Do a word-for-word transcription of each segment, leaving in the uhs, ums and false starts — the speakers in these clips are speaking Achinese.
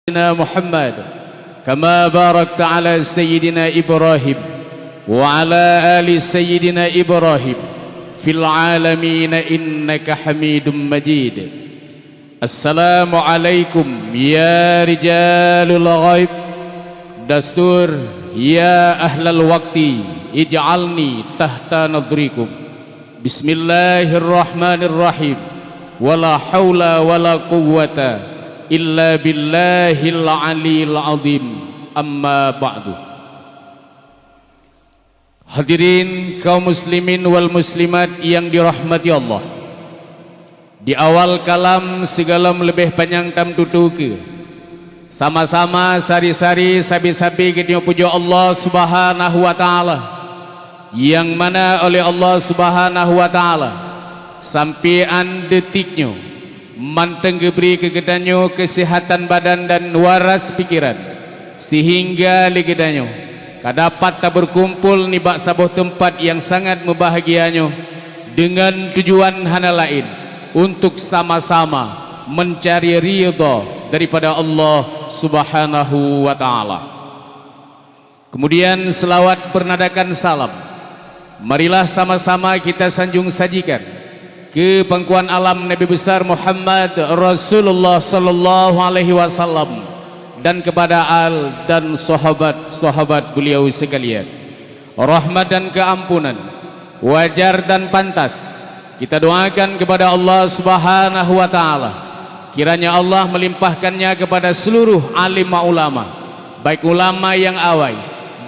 Sayyidina Muhammad, kama barakta ala Sayyidina Ibrahim, wa ala ali Sayyidina Ibrahim, fil alamin innaka Hamidum Majid. Assalamualaikum ya rijalul ghaib. Dastur, ya ahlal waqti, ij'alni tahta nadrikum. Bismillahirrahmanirrahim. Wala haula wala quwwata illa billahil aliyil azim. Amma ba'du. Hadirin kaum muslimin wal muslimat yang dirahmati Allah. Di awal kalam sigohlom leubeh panyang tamtutoe keu, sama-sama sari-sari sabe-sabe geutanyoe pujoe Allah Subhanahu wa Ta'ala, nyang mana oleh Allah Subhanahu wa Ta'ala sampoe 'an detik nyoe mantong geubri keu geutanyoe keusihatan badan dan waras pikeran, seuhingga lé geutanyoe ka dapat tabeukumpul nibak saboh teumpat nyang sangat mubahgia nyoe deungon tujuan hana laén untuk sama-sama meuncari ridha daripada Allah Subhanahu wa Ta'ala. Keumudian, seulaweuet beunadakan salam, marilah sama-sama kita sanjong sajikan keu pangkuan alam Nabi Besar Muhammad Rasulullah sallallahu alaihi wasallam dan kepada al dan sahabat-sahabat beliau sekalian. Rahmat dan keampunan wajar dan pantas kita doakan kepada Allah Subhanahu wa Ta'ala, kiranya Allah melimpahkannya kepada seluruh alim ulama, baik ulama nyang awai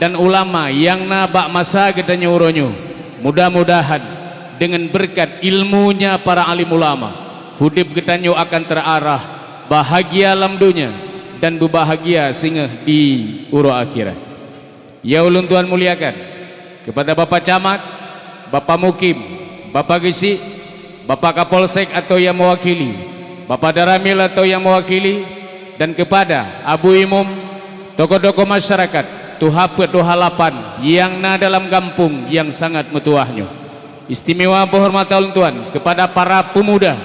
dan ulama nyang na bak masa geutanyoe uroe nyoe. Mudah-mudahan deungon beureukat ilmunya para alim ulama, udeb geutanyoe akan terarah bahagia lam donya dan beubahagia singoh di uroe akhirat. Ya ulôn tuan muliakan, kepada Bapak Camat, Bapak Mukim, Bapak Geuchik, Bapak Kapolsek atau nyang mewakili, Bapak Daramil atau nyang mewakili, dan kepada Abu Imum, tokoh-tokoh masyarakat, tuha peuet, tuha lapan nyang na dalam gampông nyang sangat meutuwah nyoe. Istimewa peuhormatan ulôn tuan kepada para pemuda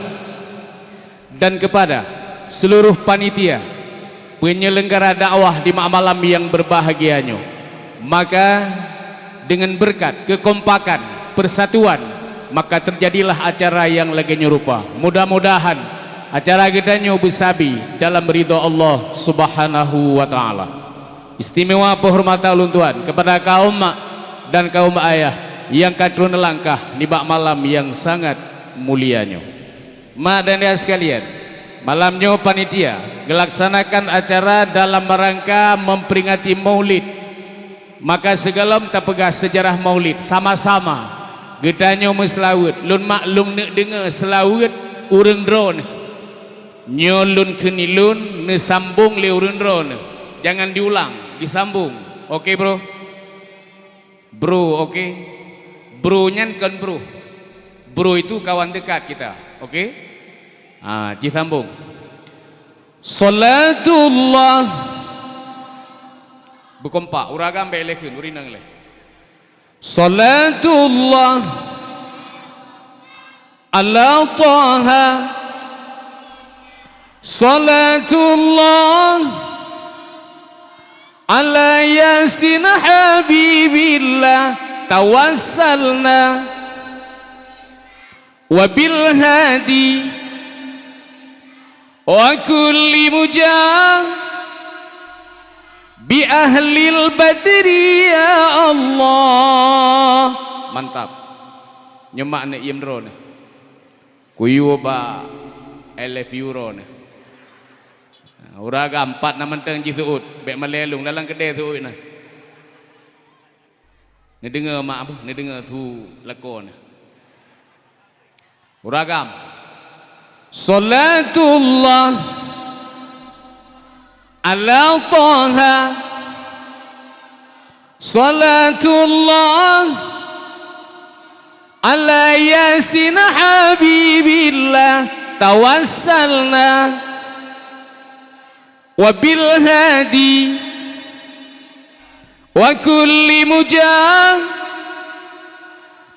dan kepada seluruh panitia penyelenggara dakwah di ma-, malam nyang berbahagia nyoe. Maka, dengan berkat kekompakan, persatuan, maka terjadilah acara nyang lagée nyoe rupa. Mudah-mudahan acara geutanyoe beusabe dalam ridha Allah Subhanahu wa Ta'ala. Istimewa peuhormatan ulôn tuan kepada kaum mak dan kaum ayah nyang ka turun langkah nibak malam nyang sangat mulia nyoe. Mak dan ayah sekalian, malam nyoe panitia gelaksanakan acara dalam rangka memperingati Maulid. Maka sigohlom tapeugah seujarah Maulid sama-sama, geutanyoe meuseulaweuet. Lôn mak lôn neuk deungoe seulaweuet ureuëng droeneuh. Nyoe lôn kheun lôn neusambong lé ureuëng droeneuh. Jangan diulang, disambong. Oke, bro? Bro, oke? Bro nyan kon bro. Bro itu kawan dekat kita, oke? Ah, ci sambong. Salatullah. Beukompak, ureuëng agam bék lé kheun, ureuëng inong lé. Salatullah ala Taha. Salatullah ala Yasin Habibillah. Tawassalna wa bil hadi wa kulli mujah bi ahlil badri ya Allah. Mantap. Nyoe mak neuk iem droeneuh. Kuyue bak I love you droeneuh. Ureuëng agam pat na mantong jiseuôt, bék malée lôn dalam keudée seuôt na. Neudeungoe mak boh, neudeungoe su lakoe na. Ureuëng agam. Salatullah ala Taha. Salatullah ala Yasin Habibillah. Tawassalna wa bil hadi wa kulli mujah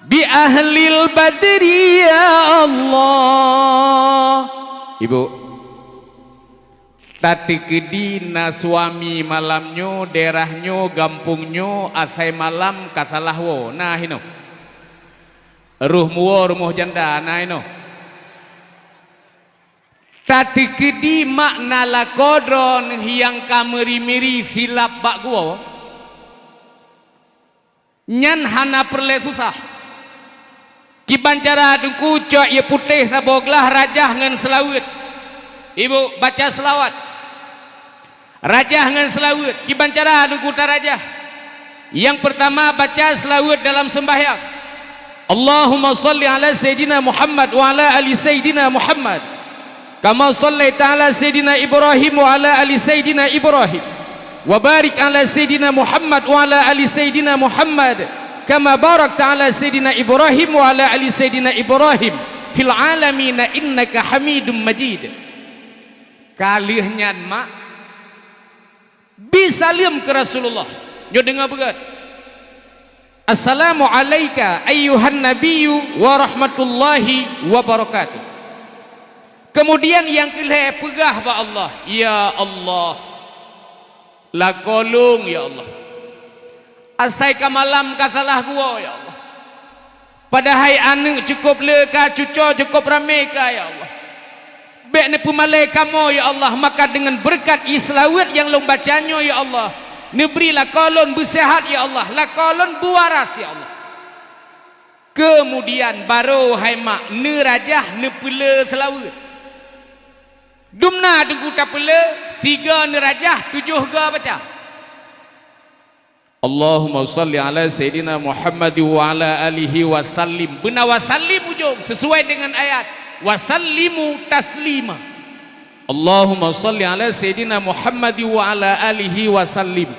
bi ahlil badri ya Allah. Ibu, Tateukeudi na suami malam nyoe, daerah nyoe, gampông nyoe, asai malam ka salah woe, na hinoe. Roh muwoe rumoh janda, na hinoe. Tateukeudi makna lakoe droeneuh nyang ka meuri-meuri silap bak guwoe. Nyan hana peureulée susah. Kiban cara Teungku, cok ié putéh saboh glah, rajah ngon seulaweuet. Ibu, baca seulaweuet. Rajah ngon seulaweuet. Kiban cara Teungku tarajah? Nyang peurtama, baca seulaweuet dalam seumbahyang. Allahumma shalli ala Sayyidina Muhammad wa ala ali Sayyidina Muhammad. Kama shallaita ala Sayyidina Ibrahim wa ala ali Sayyidina Ibrahim. Wa barik ala Sayyidina Muhammad wa ala ali Sayyidina Muhammad. Kama barakta ala Sayyidina Ibrahim wa ala ali Sayyidina Ibrahim. Fil alamina innaka Hamidum Majid. Ka lheueh nyan mak, bi saleuem keu Rasulullah. Nyoe deungoe beugét. Assalamu alaika ayyuhan nabiyyu wa rahmatullahi wa barakatuh. Keumudian nyang keu lhée peugah bak Allah, "Ya Allah, lakoe lôn, ya Allah. Asai ka malam ka salah guwoe, ya Allah. Padahai aneuëk cukôp le ka, cucoe cukôp ramé ka, ya Allah. Bék neupeumalée kamoe, ya Allah, maka deungon beureukat ié seulaweuet nyang lôn baca nyoe, ya Allah, neubri lakoe lôn beuseuhat, ya Allah, lakoe lôn beuwaras, ya Allah." Keumudian barô hai mak neurajah neupeule seulaweuet. Dumna Teungku tapeule, sigoe neurajah, tujoh goe baca. Allahumma shalli ala Sayyidina Muhammad wa ala alihi wa sallim. Beuna wa sallim ujong, sesuai dengan ayat. Wa sallimu taslima. Allahumma shalli ala Sayyidina Muhammad wa ala alihi wa sallim.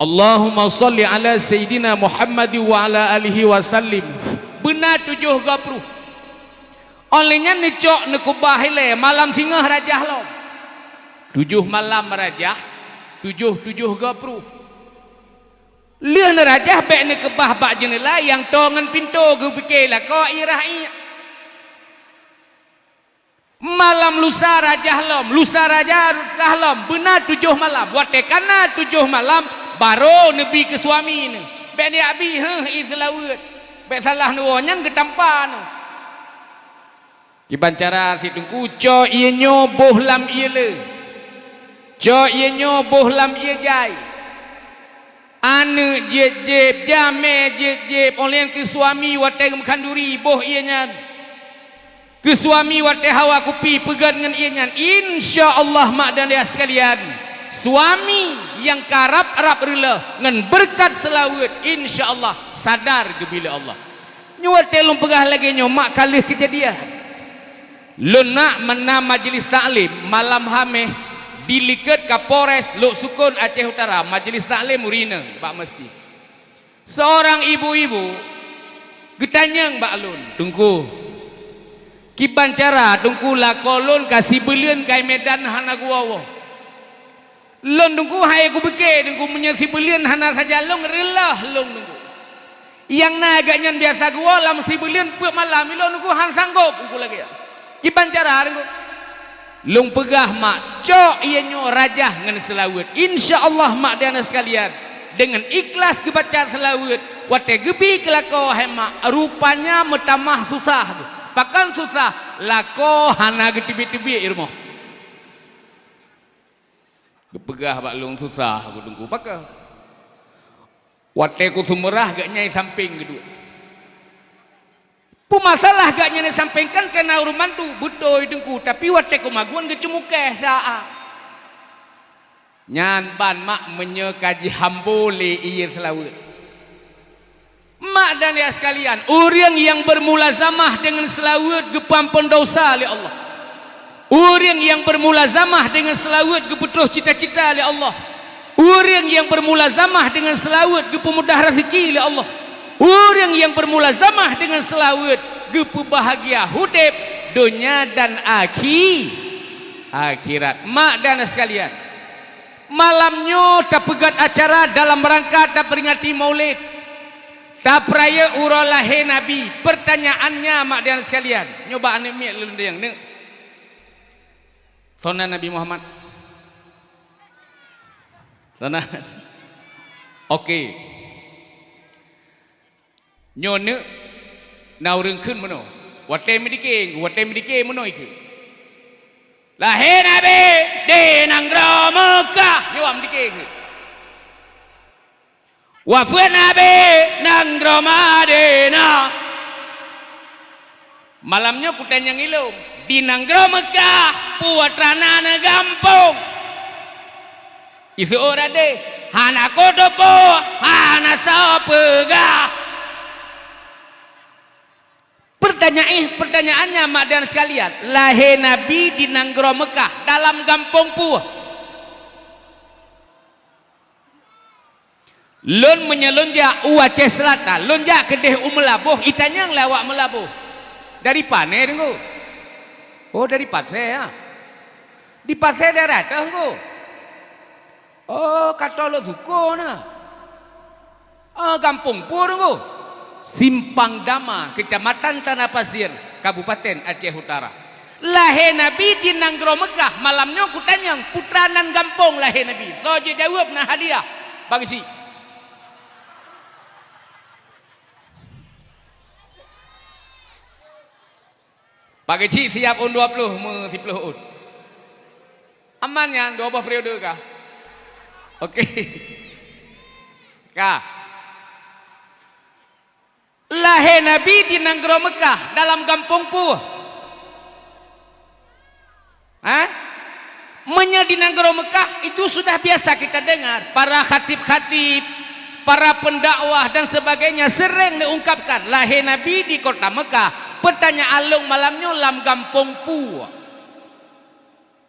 Allahumma shalli ala Sayyidina Muhammad wa ala alihi wa sallim. Beuna tujoh goe pruh. Óh lheueh nyan neucok neukeubah ilée, malam singoh rajah lom. Tujoh malam rajah, tujoh-tujoh goe pruh. Lheueh neurajah bék neukeubah bak jeuneula nyang toe ngon pintoe, geupike lakoe ié rah iék. Malam lusa rajah lom, lusa rajah rah lom, beuna tujoh malam. Watée ka na tujoh malam, barô neubi keu suami neuh. Bék neujak bi, heuh, ié seulaweuet. Bék salah neuwoe, nyan geutampa neuh. Kiban cara si Teungku, cok ié nyoe boh lam ié le. Cok ié nyoe boh lam ié jai. Aneuëk jieb-jieb, jamé jieb-jieb, óh lheueh nyan keu suami watée geumeukhaduri boh ié nyan. Keu suami watée hawa kupi peugét ngon ié nyan. Insya Allah mak dan ayah sekalian, suami nyang ka rab-rab reuloh ngon beureukat seulaweuet, insya Allah sadar geubi lé Allah. Nyoe watée lôn peugah lagée nyoe mak ka lheueh keujadian. Lôn na meunan majlis taklim malam Haméh di likot Kapolres Lhoksukon Aceh Utara, majlis taklim ureuëng inong bak masjid. Seurang ibu-ibu geutanyong bak lôn, "Teungku, kiban cara Teungku lakoe lôn ka sibuleuen ka ié Medan hana geuwoe-woe?" Lôn Teungku hai kubeuke Teungku, meunyoe sibuleuen hana sajan lôn, reuloh lôn Teungku. Nyang na gobnyan biasa geuwoe lam sibuleuen peuet malam, ilôn Teungku han sanggop Teungku lagée nyan. Kiban cara Teungku? Lôn peugah mak, cok ié nyoe rajah ngon seulaweuet. Insya Allah mak dan ayah sekalian, deungon ikhlas geubaca seulaweuet, watée geubi keu lakoe hai mak, rupanya meutamah susah geuh. Pakon susah? Lakoe hana geuteubiet-teubiet i rumoh. Geupeugah bak lôn susah, Teungku, pakon? Watée kuseumeurah gobnyan i sampéng geuduek. Peue masalah gobnyan i sampéng, kan ka na ureuëng mantu? Beutôi Teungku, tapi watée kumagun geuceumukeh sa-a. Nyan ban mak meunyoe ka jihambo lé ié seulaweuet. Mak dan ayah sekalian, ureuëng nyang beurmulazamah deungon seulaweuet geupeuamphon desya lé Allah. Ureuëng nyang beurmulazamah deungon seulaweuet geupeutroh cita-cita lé Allah. Ureuëng nyang beurmulazamah deungon seulaweuet geupeumudah raseuki lé Allah. Ureuëng nyang beurmulazamah deungon seulaweuet geupeubahgia udeb donya dan akhi-, akhirat. Mak dan ayah sekalian, malam nyoe tapeugét acara dalam rangka taperingati Maulid, tapeurayeuk uroe lahé Nabi. Peurtanyaannya, mak dan sekalian, nyoe bak aneuëk miet lôn dayang neuk. Soe nan Nabi Muhammad? Soe nan? Oke. Nyoe neuk na ureuëng kheun meunoe. Watée meudike, watée meudike meunoe ikheun. Lahé Nabi di nanggroe Meukah, nyoe meudike kheun. Wafeuet Nabi nanggroe Madinah. Malam nyoe kutanyong ilom, di nanggroe Meukah peue teuma na gampông? Iseuôt até, hana kuteupeu, hana soe peugah. Pertanyaan, pertanyaannya, mak dan sekalian, lahé Nabi di nanggroe Meukah, dalam gampông peue? Lôn meunyoe lôn jak u Aceh Selatan, lôn jak keudeh u Meulaboh, itanyong lé awak Meulaboh, "Dari pane, Teungku?" "Oh, dari Pasé, ya." "Di Pasé daerah toh, Teungku?" "Oh, ka tô lôn syukoe na." "Oh, gampông peue, Teungku?" "Simpang Dama, Kecamatan Tanah Pasien, Kabupaten Aceh Utara." Lahé Nabi di nanggroe Meukah, malam nyoe kutanyong, peue teuma nan gampông lahé Nabi? Soe jeuet jaweueb na hadiah. Bagi cit. Bagi cit siab ôn dua ploh, meu siploh ôn. Aman nyan, dua boh periode kah? Oke. Ka. Lahé Nabi di nanggroe Meukah, dalam gampông peue? Hah? Meunyoe di nanggroe Meukah, itu sudah biasa kita dengar. Para khatib-khatib, para pendakwah dan sebagainya sering diungkapkan, lahé Nabi di kota Meukah. Pertanyaan lôn malam nyoe, lam gampông peue?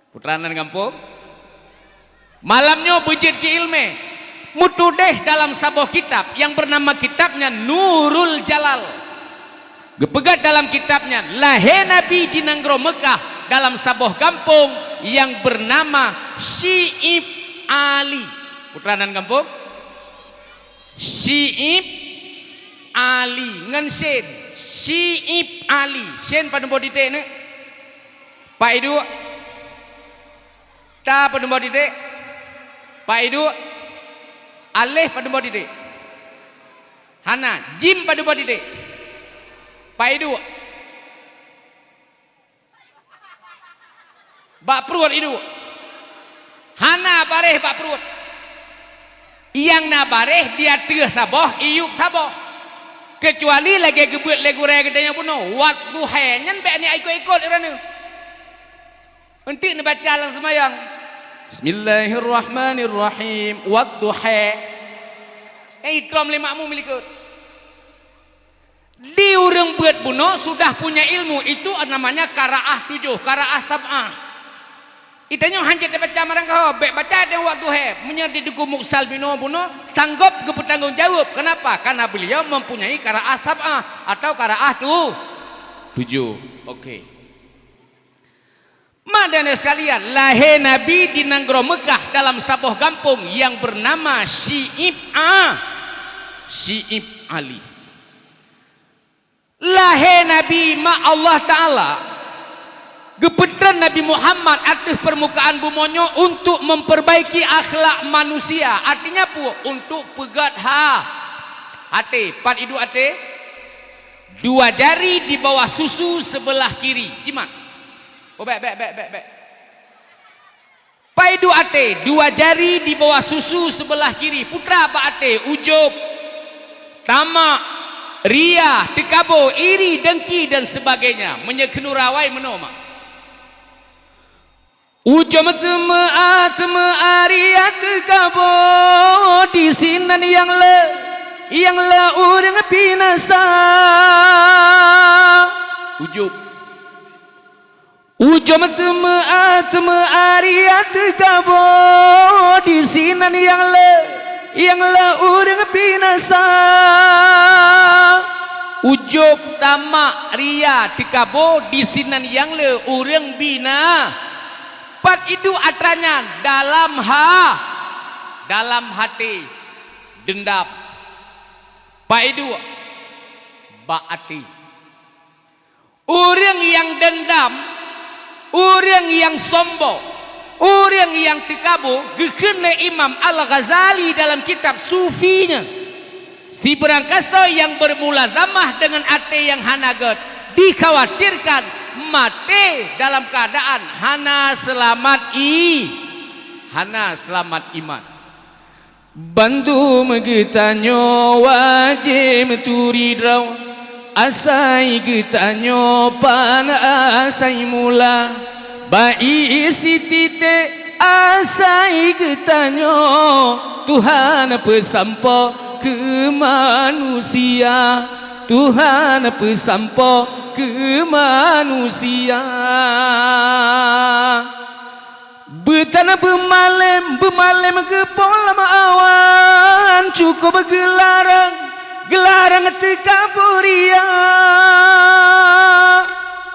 Peue teuma nan gampông? Malam nyoe beujeuet keu iéleumé, meutudeh dalam saboh kitab yang bernama kitabnya Nurul Jalal. Geupeugah dalam kitabnya, lahé Nabi di nanggroe Meukah dalam saboh gampông yang bernama Syi'ib Ali. Peue teuma nan gampông? Syi'ib Ali ngon syen. Syi'ib Ali. Syen padum boh titék neuk? Pat iduek? Ta padum boh titék? Pat iduek? Alef padum boh titék? Hana. Jim padum boh titék? Pat iduek? Bak pruet iduek. Hana baréh bak pruet. Nyang na baréh di ateueh saboh, iyup saboh. Keucuali lagée geubeuet lé gurée geutanyoe bunoe, wadduha, nyan bék ni ikot-ikot droeneuh. Eunteuk neubaca lam seumayang, "Bismillahirrahmanirrahim, wadduha." Eh, itom lé makmum likot. Di ureuëng beuet bunoe sudah punya ilmu, itu namanya qiraah tujoh, qiraah sab'ah. Itanyoe hanjeuet tabaca marang kaho, bék baca deh wadduha. Meunyoe di Teungku Muksal binoe bunoe, sanggob geupeutanggong jaweueb. Kenapa? Karena beliau mempunyai qiraah sab'ah atau qiraah tu, tujoh. Oke. Mak dan sekalian, lahé Nabi di nanggroe Meukah dalam saboh gampông yang bernama Syi'ib A, Syi'ib Ali. Lahé Nabi mak Allah Ta'ala geupeutreun Nabi Muhammad ateueh peurmukaan bumoe nyoe untuk memperbaiki akhlak manusia, artinya peue? Untuk peugét ha-, até. Pat iduek até? Dua jari di bawah susu sebelah kiri. Jimat. Oh, bék, bék, bék, bék, bék. Pat iduek até, dua jari di bawah susu sebelah kiri, peue teuma bak até, ujub, tamak, ria, teukabo, iri, dengki dan sebagainya. Meunyoe keunoe rawai meunoe mak. Ujub teumeu'ah, teumeu'ah ria teukabo, disinan nyang le, nyang le ureuëng binasa. Ujub. Ujub teumeu'ah, teumeu'ah ria teukabo, disinan nyang le, nyang le ureuëng binasa. Ujub, tamak, ria teukabo, disinan nyang le ureuëng bina. Pat iduek atra nyan? Dalam ha-, dalam até, dendam. Pat iduek? Bak até. Ureuëng nyang dendam, Ureuëng nyang sombong, ureuëng nyang teukabô, geukheun lé Imam Al-Ghazali dalam kitab Sufi nyan, sibarang kasoe nyang beumulazamah deungon até nyang hana gét, dikhawatirkan maté dalam keuadaan hana seulamat i-, hana seulamat iman. Bandum geutanyoe wajéb turi droe, asai geutanyoe pan asai mula. Bak ié sititék asai geutanyoe Tuhan peusampoe keu manusia, Tuhan peusampoe keu manusia. Beutanyoe beumalém, beumalém geupo lam awan, cukup geularang, geularang teuka beuria.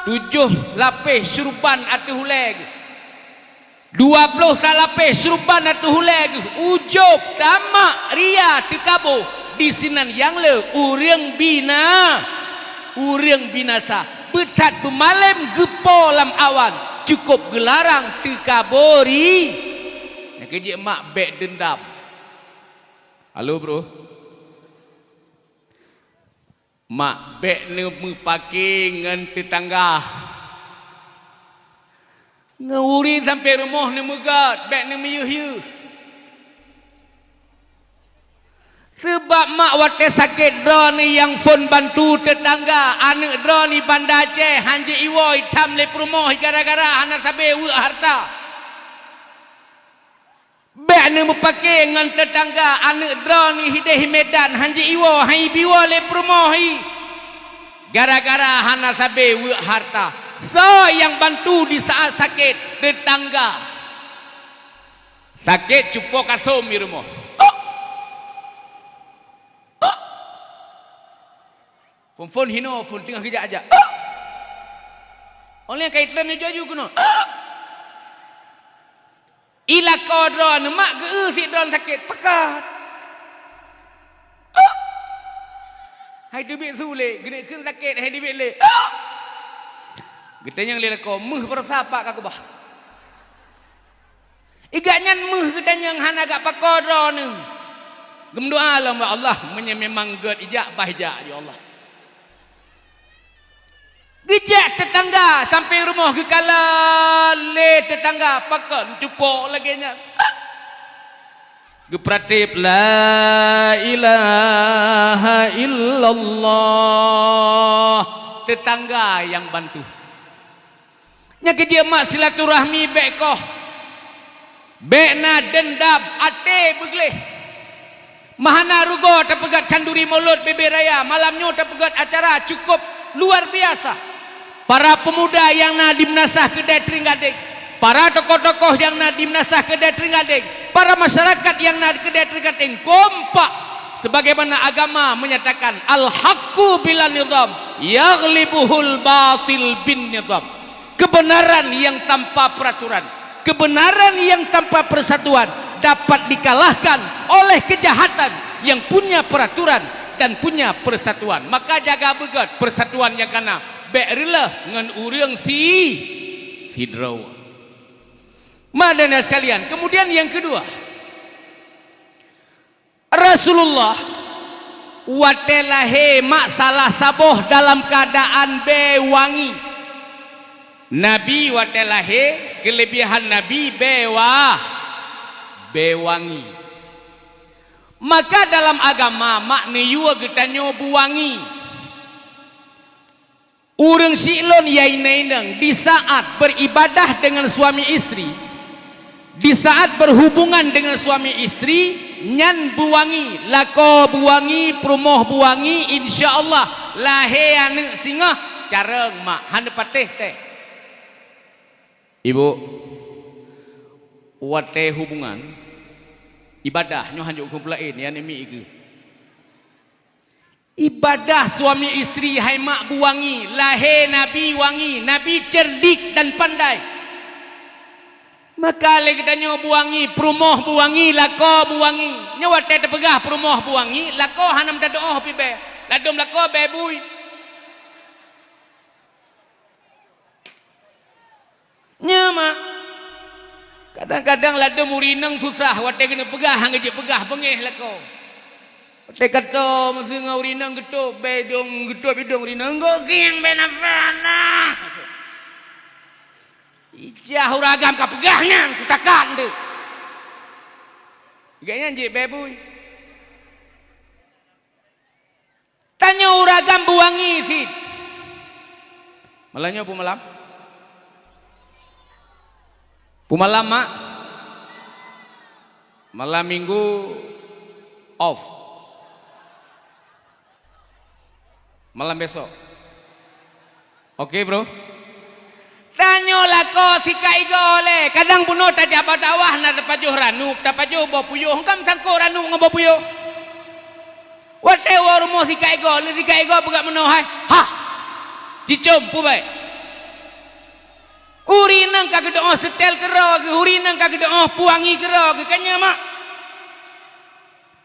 Tujoh lapéh syuruban ateueh ulée geuh, dua ploh sa lapéh syuruban ateueh ulée geuh, ujôb, tamak, ria, teukabô. Disinan nyang le ureuëng bina-, ureuëng binasa. Beuthat beumalém geupo lam awan, cukup geularang teukabô ri-. Nyang keujeuet mak bék deundam. Halo, bro. Mak bék neumeupaké ngon teutangga. Ngeuri sampoe rumoh neumeugét, bék neumiyeuh-yeuh. Seubab mak watée sakét droeneuh nyang phon bantu teutangga, aneuëk droeneuh Banda Aceh han jiwoe itam lé peurumoh gara-gara hana sabe weuek hareuta. Bék neumeupaké ngon teutangga, aneuëk droeneuh hideh Medan han jiwoe, han ibiwoe lé peurumoh i. Gara-gara hana sabe weuek hareuta. Soe nyang bantu di saát sakét? Teutangga. Sakét cupo kasôm i rumoh. Phon-phon hinoe phon teungoh geujak-jak. Óh lheueh ka itreun laju-laju keunoe. I lakoe droeneuh mak geu-eu sit droeneuh sakét pakat. Hai teubiet su lé, geuneuk kheun sakét hai teubiet lé. Geutanyong lé lakoe, "Meuh baroesa pak ka keubah?" Igak nyan meuh geutanyong hana gak pakoe droeneuh. Geumeudoá lom bak Allah, meunyoe memang gét ijak, bah ijak, ya Allah. Geujak teutangga sampoe rumoh geukalon lé teutangga, pakon cupo lagée nyan. Geupeuratéb, "La ilaha illallah." Teutangga nyang bantu. Nyang keujeuet mak silaturahmi bék koh. Bék na deundam até beugleh. Meuhana rugoe tapeugét khanduri mulod bubé raya, malam nyoe tapeugét acara cukup luar biasa. Para peumuda nyang na di meunasah keudée Trienggadeng, para tokoh-tokoh nyang na di meunasah keudée Trienggadeng, para masyarakat nyang na keudée Trienggadeng kompak, sebagaimana agama menyatakan, "Al-haqqu bila nizam, yaghlibuhul batil bin nizam." Kebenaran yang tanpa peraturan, kebenaran yang tanpa persatuan dapat dikalahkan oleh kejahatan yang punya peraturan dan punya persatuan. Maka jaga beugét persatuan nyang kana, bék reuloh ngon ureuëng si-, sidroe. Mak dan ayah sekalian, kemudian yang kedua, Rasulullah watée lahé mak salah saboh dalam keuadaan bée wangi. Nabi watée lahé, keuleubihan Nabi bée wa-, bée wangi. Maka dalam agama mak neuyue geutanyoe beuwangi. Ureuëng siklon ya inong-inong di saat beribadah dengan suami istri, di saat berhubungan dengan suami istri, nyan beuwangi, lakoe beuwangi, peurumoh beuwangi, insya Allah lahé aneuëk singoh carông mak, hana patéh teh. Ibu, watée hubungan, ibadah nyoe hanjeuet huköm peulaén, ya nemi iku. Ibadah suami istri hai mak beuwangi, lahé Nabi wangi, Nabi cerdik dan pandai. Maka lé geutanyoe beuwangi, peurumoh beuwangi, lakoe beuwangi. Nyoe watée teupeugah peurumoh beuwangi, lakoe hana meudadoh pih bée. Ladôm lakoe bée bui. Nyoe, mak. Kadang-kadang ladôm ureueng inong susah, watèe keuneuk peugah, han geujeuet peugah, beungéh lakoe. Watèe ka tô, meuseu ngon ureueng inong geutôp bèe idông, geutôp idông ureueng inong, "Gok gieng bèe nafah na!" Ijah ureueng agam ka peugah nyan, kutakan deuh. Gobnyan jeuet bèe bui. Tanyoe ureueng agam beuwangi cit. Malam nyoe peue malam? Peue malam, mak? Malam minggu off. Malam besok. Oke, bro. Tanyoe lakoe sikat igoe lé. Kadang bunoe tajak bak dakwah na tapajoh ranup, tapajoh boh puyôh, hana meusangkot ranup ngon boh puyôh. Watèe woe rumoh sikat igoe, lé sikat igoe peugah meunoe hai. Hah! Cicôm peue bèe. Ureueng inong ka geudong seutèl keudroe geuh, ureueng inong ka geudong peuwangi keudroe geuh, kan nyan, mak?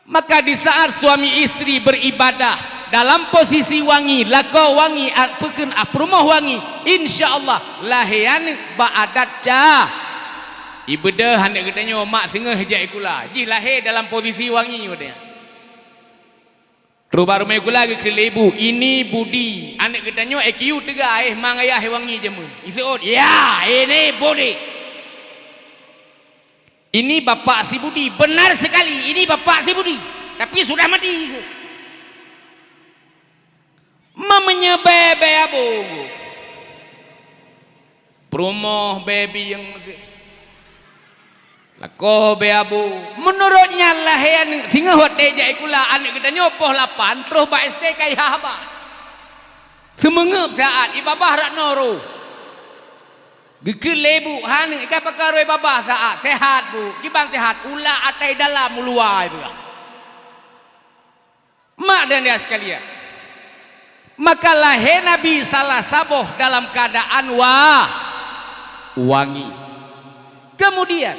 Maka di saat suami istri beribadah dalam posisi wangi, lakoe wangi, at-, peukeun, ah, peurumoh wangi, insya Allah lahé aneuk bak adat ca. Ibeudôh aneuk geutanyoe mak singoh jak sikula, jih lahé dalam posisi wangi watèe nyan. Trôh bak rumoh sikula geukheun lé ibu, "Ini Budi." Aneuk geutanyoe I Q teuga, éh, mang ayah wangi jameun. Iseuôt, "Ya, ini Budi." "Ini bapak si Budi." "Benar sekali, ini bapak si Budi. Tapi sudah mati." Meunyoe bèe-bèe abô. Peurumoh bèe biyeng meusi. Lakoe bèe abô. Meunurot nyan lahé aneuk singoh watèe jak sikula aneuk geutanyoe poh lapan trôh bak S T ka ihah haba. Seumeungeup saát, i babah rot nyoe roh. Geukheun lé ibu, "Hai aneuk, i ka pakon roh i babah saát?" "Sehat, Bu." "Kiban sehat?" "Ulat atai dalam u luwa," ipeugah. Mak dan ayah sekalian, maka lahé Nabi salah saboh dalam keuadaan wa-, wangi. Kemudian,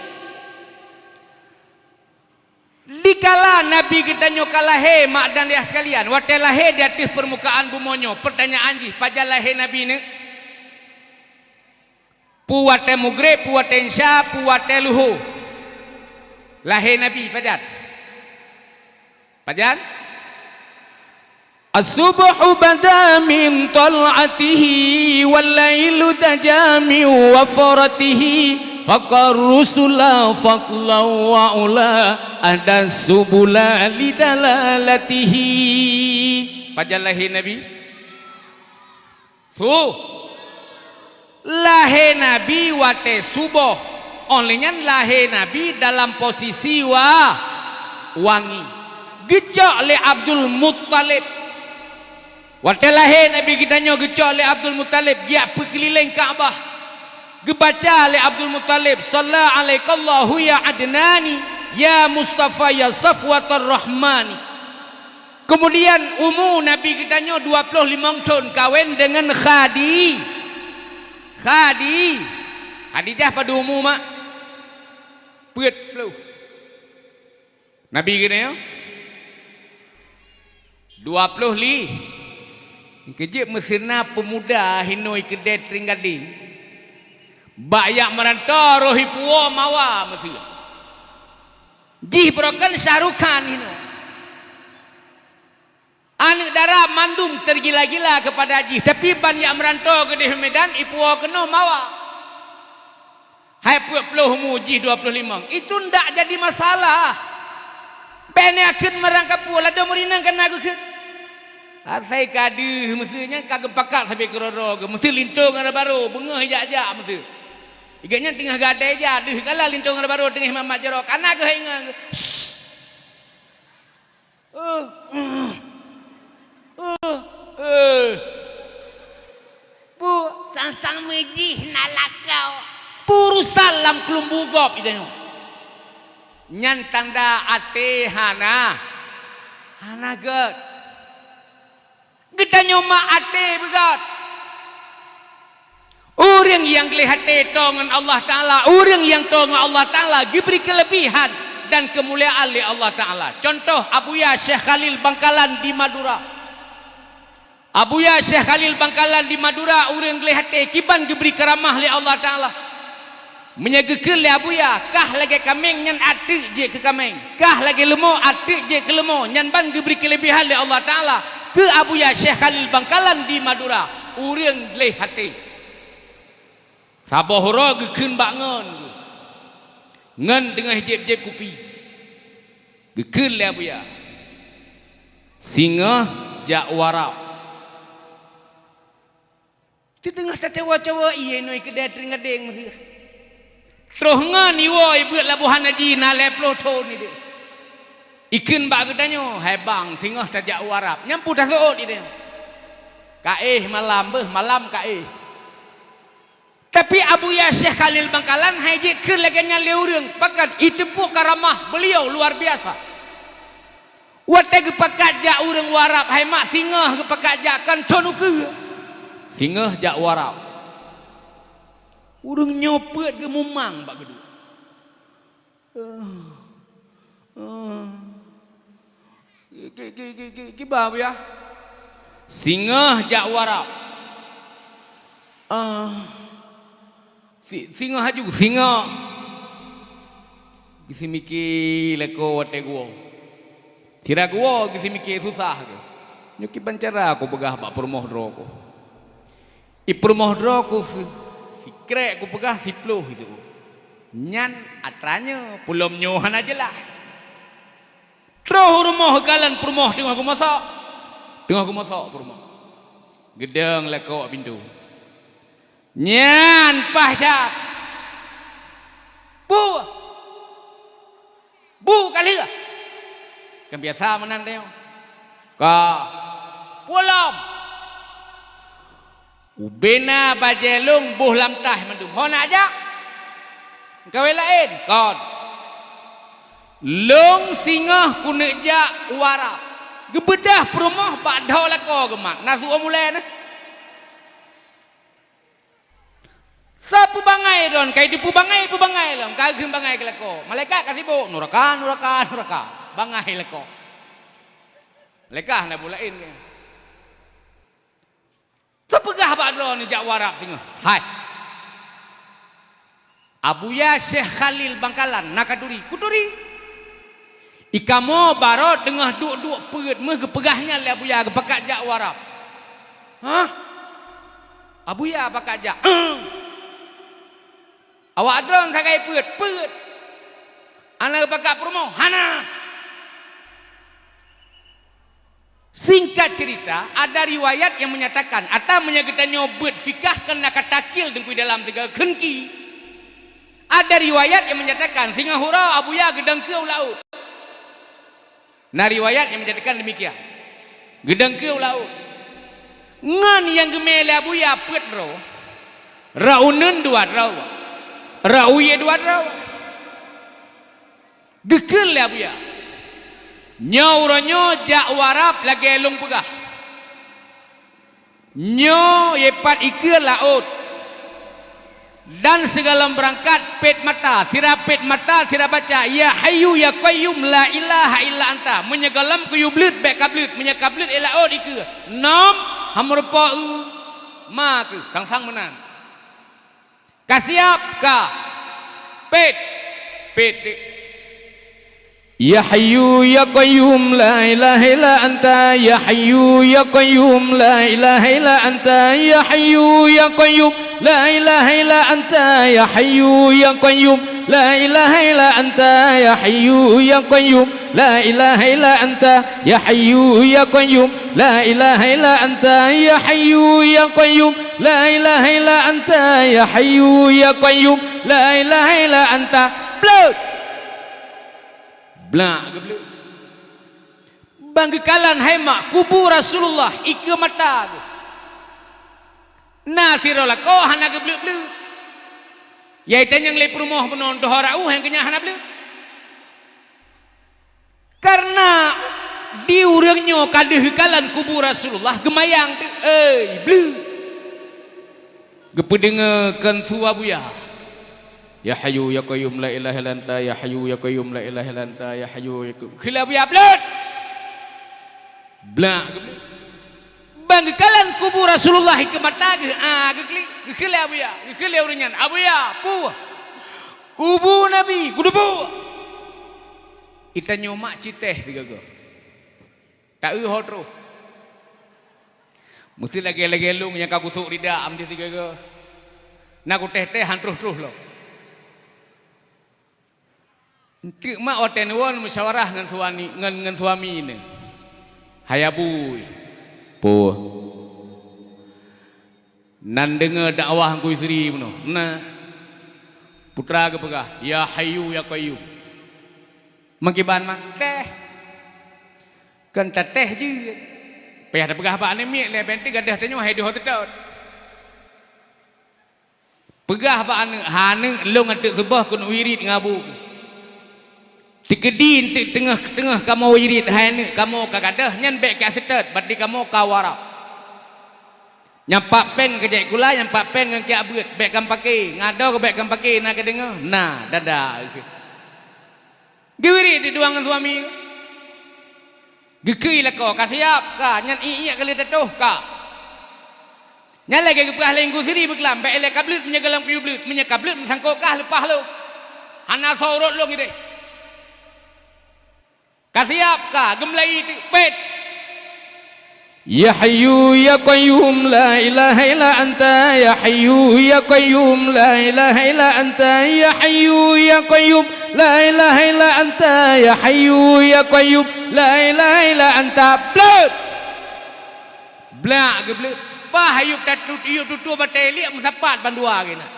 dikala Nabi geutanyoe ka lahé, mak dan ayah sekalian, watèe lahé di ateueh peurmukaan bumoe nyoe, peurtanyaan jih, pajan lahé Nabi nyoe? Peue watèe mugreb, peue watèe insya, peue watèe luho. Lahé Nabi pajan? Pajan? "As-subhu bada min tal'atihi, wal lailu taja min wafratihi, faqar rusula fadlan wa ula, adas subula lidalalatihi." Pajan lahé Nabi? Su-, lahé Nabi watèe suboh. Óh lheueh nyan lahé Nabi dalam posisi wa-, wangi. Geucok lé Abdul Muttalib. Watèe lahé Nabi geutanyoe geucok lé Abdul Muttalib, geujak peukeulileng Ka'bah. Geubaca lé Abdul Muttalib, "Shalla alaikallahu ya Adnani, ya Mustafa, ya Safwatar Rahmani." Keumudian umu Nabi geutanyoe dua ploh limong thon, kawen deungon Khadi-, Khadi-, Khadijah padum umu, mak? Peuet ploh. Nabi geutanyoe dua ploh li. Keujeuet meuseuna peumuda hinoe keudeh teuinggadeng. Bak jak meuranto roh ipuwoe mawa meuseue. Jih broken Shah Rukh Khan hinoe. Aneuk dara mandum tergila-gila kepada jih, tapi ban jak meuranto keudeh Medan, ipuwoe keunoe mawa. Hai peuet ploh umu jih dua ploh limong, itu ndak jadi masalah. Bèk neukheun meurang kapeue, ladôm ureueng inong ka na geukheun. Asai ka deuh meuseue nyan ka geupakat sabe keudroe-droe geuh, meuseue linto ngon barô, beungoh ijak-jak meuseue. Igeuh nyan teungoh gadai ija, deuh kala linto ngon barô teungoh mamat jaroe, ka na geuh hai ngon geuh. Eh, eh, eh, eh. Bu, sang-sang meujih na lakoe. Peurusan lam keulumbu gob geutanyoe. Nyan tanda até hana, hana gèt. Geutanyoe mak até beugèt. Ureueng nyang gleh até tô ngon Allah Taala, ureueng nyang tô ngon Allah Taala geubri keuleubehan dan keumuliaan lé Allah Taala. Contoh, Abuya Syekh Khalil Bangkalan di Madura. Abuya Syekh Khalil Bangkalan di Madura, ureueng gleh até kiban geubri keuramah lé Allah Taala. Meunyoe geukheun lé Abuya, kah lagée kaméng nyan ateuek jeuet keu kaméng, kah lagée leumo ateuek jeuet keu leumo, nyan ban geubri keuleubihan lé Allah Taala keu Abuya Syekh Khalil Bangkalan di Madura, ureuëng gleh até. Saboh uroe geukheun bak ngon, ngon teungoh jieb-jieb kupi. Geukheun lé Abuya, "Singoh jak u Arab." Teudeungoh tacawa-cawa, ié noi keudeh teuringadeng meusiah. Troh ngon iwoe ibuet labohan haji na lhée ploh thon ideh. Ikheun bak geutanyoe, "Hai bang, singoh tajak u Arab." Nyang peue taseuôt ideh. Kaéh malam beuh, malam kaéh. Tapi Abuya Syekh Khalil Bangkalan hai jikheun lagée nyan lé ureuëng, pakat iteupeue karamah beuliau luar biasa. Watée geupakat jak ureuëng u Arab, hai mak, singoh geupakat jak, kon thon ukeue. Singoh jak u Arab. Ureuëng nyoe peuet geumumang bak geuduek. Ah. Ah. Ki, ki, ki, ki, kiban, Buya? Singoh jak u Arab. Ah. Si, singoh aju, singoh. Geusimike lakoe watée geuwoe. Sira geuwoe geusimike susah geuh. Nyoe kiban cara kupeugah bak peurumoh droe ku. I peurumoh droe ku si-, sikrek kupeugah siploh itu. Nyan atra nyoe, peulom nyoe hana jeulaih. Troh u rumoh geukalon peurumoh teungoh geumosok. Teungoh geumosok peurumoh. Geudong lakoe bak pintoe. Nyan paih that. Bu! Bu ka lheueh. Kan biasa meunan tanyoe. Ka. Peue lom. Ubena bajée lôn boh lam taih mandum. Ho nak jak? Kawé laén? Kon. Lôn singoh keuneuk jak u Arab. Geubeudoh peurumoh bak dho lakoe geumat. Na su mulai na. Sa peubangai lôn, kai teupeubangai, peubangai lôn, ka geukheun bangai keu lakoe. Malaikat ka sibok, nuraka, nuraka, nuraka. Bangai lakoe. Malaikat hana bu laén. Teupeugah bak droeneuh jak u Arab singoh. Hai. Abuya Syekh Khalil Bangkalan na katuri. Kuturi. I kamoe baroe teungoh duek-duek peuet meuh geupeugah nyan lé Abuya geupakat jak u Arab. Hah? Abuya pakat jak? Awak droen sagai peuet, peuet. Hana geupakat peurumoh? Hana. Singkat cerita, ada riwayat yang menyatakan, ata meunyoe geutanyoe beuet fikah keu na ka takil teungku dalam sigoe kheun ki. Ada riwayat yang menyatakan, singoh uroe Abuya geudong keue u laôt. Na riwayat yang menyatakan demikian. Geudong keue u laôt. Ngon nyang geumé lé Abuya peuet droe, rot uneuen dua droe, rot u yue dua droe. Geukheun lé Abuya, "Nyoe uroe nyoe jak u Arab lagée lôn peugah. Nyoe yue pat ikeue laôt, dan sigohlom beurangkat pet mata, sira pet mata, sira baca, 'Ya Hayyu Ya Qayyum la ilaha illa anta.' Meunyoe gohlom kuyue bleuet, bék ka bleuet. Meunyoe ka bleuet, i laôt ikeue. Nom, hameurupo eu, ma keue, sang-sang meunan." Ka siab, ka. Pet. Pet. Ya Hayyu Ya Qayyum la ilaha illa anta, Ya Hayyu Ya Qayyum la ilaha illa anta, Ya Hayyu Ya Qayyum la ilaha illa anta, Ya Hayyu Ya Qayyum la ilaha illa anta, Ya Hayyu Ya Qayyum la ilaha illa anta, Ya Hayyu Ya Qayyum la ilaha illa anta, Ya Hayyu Ya Qayyum la ilaha illa anta, Ya Hayyu Ya Qayyum la ilaha illa anta. Bleuet! Blak geubleuet. Ban geukalon hai mak kubu Rasulullah ikeue mata geuh. Na sidroe lakoe hana geubleuet-bleuet. Yai tanyong lé peurumoh bunoe, tohara uh nyang keunyan hana bleuet. Kareuna di ureuëng nyoe ka deuh geukalon kubu Rasulullah geumayang teuk, "Ei, bleuet!" Geupeudeungoe kon su Abuya, "Ya Hayyu Ya Qayyum la ilaha illa anta, Ya Hayyu Ya Qayyum la ilaha illa anta, Ya Hayyu Ya Qayyum." Kheun lé Abuya, "Bleuet!" Blak geubleuet. Ban geukalon kubu Rasulullah ikeue mata geuh, ah, geuklik, geukheun lé Abuya, geukheun lé ureuëng nyan, "Abuya, peue?" Kubu Nabi, kudubu. Itanyoe mak cit teh sigoe-goe. Ta eu ho troh. Meusti lagèe-lagèe lôn nyang ka kusok rida am di sigoe-goe. Na kuteh-teh han troh-troh lom. Enteuk mak watèe neuwoe musyawarah ngon suami, ngon, ngon suami neuh. Hai abui. Peue? Nan deungoe dakwah Teungku Yusri bunoe. Nah. Putra geupeugah, "Ya Hayyu ya Qayyum." Meukiban mak teh. Kon tateh jeuet. Payah tapeugah bak aneuk miet lé, bèk teuk gadôh tanyoe hai deuh teutot. Peugah bak aneuk, "Hai aneuk, lôn ateueh suboh keuneuk wirit ngon abu." Teukeudi teuk teungoh-teungoh kamoe wirit, hai aneuk, kamoe ka gadôh, nyan bèk ka seutôt, berarti kamoe ka warab. Nyang pat péng keu jai kula, nyang pat péng ngon kiak beuet, bèk kamoe paké, ngon adoe bèk kamoe paké, na kadeungoe? Na, dada. Geuwirit di dua ngon suami. Geukheun lakoe, ka siap ka, nyan iék-iék ka lheueh tatoh ka. Nyan lagèe geupeugah lé Teungku Yusri beuklam, bèk ilèe ka bleuet meunyoe goh lom kuyue bleuet, meunyoe ka bleuet meusangkot kah leupah lom. Hana soe rot lôn idéh. Ka siap ka, geumeulayi teuk, pet. Ya Hayyu ya Qayyum la ilaha illa anta, ya Hayyu ya Qayyum la ilaha illa anta, ya Hayyu ya Qayyum la ilaha illa anta, ya Hayyu ya Qayyum la ilaha illa anta. Bleuet! Blak geubleuet. Bah, Ayub tatut, Ayub tutoe batèe liek meusapat bandua geuh na.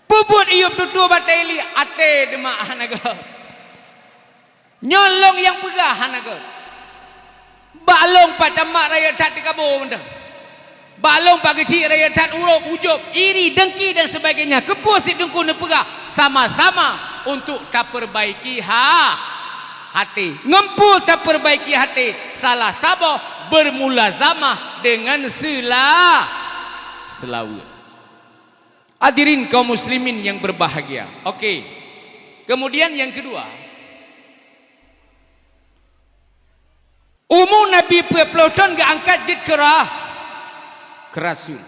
Peubuet Ayub tutoe batèe liek, até deumak hana gèt. Nyoe lôn nyang peugah hana gèt. Bak lôn pat camat rayeuk that di kabo mantong. Bak lôn pat geuchik rayeuk that urob, ujub, iri, dengki dan sebagainya. Keupeue sit Teungku neupeugah sama-sama untuk tapeurbaiki ha-, hati. Ngon peue tapeurbaiki hati? Salah saboh beurmulazamah deungon seula-, seulaweuet. Hadirin kaum muslimin yang berbahagia. Oke. Kemudian yang kedua, umu Nabi peuet ploh thon geuangkat jeuet keu ra-, keu rasul.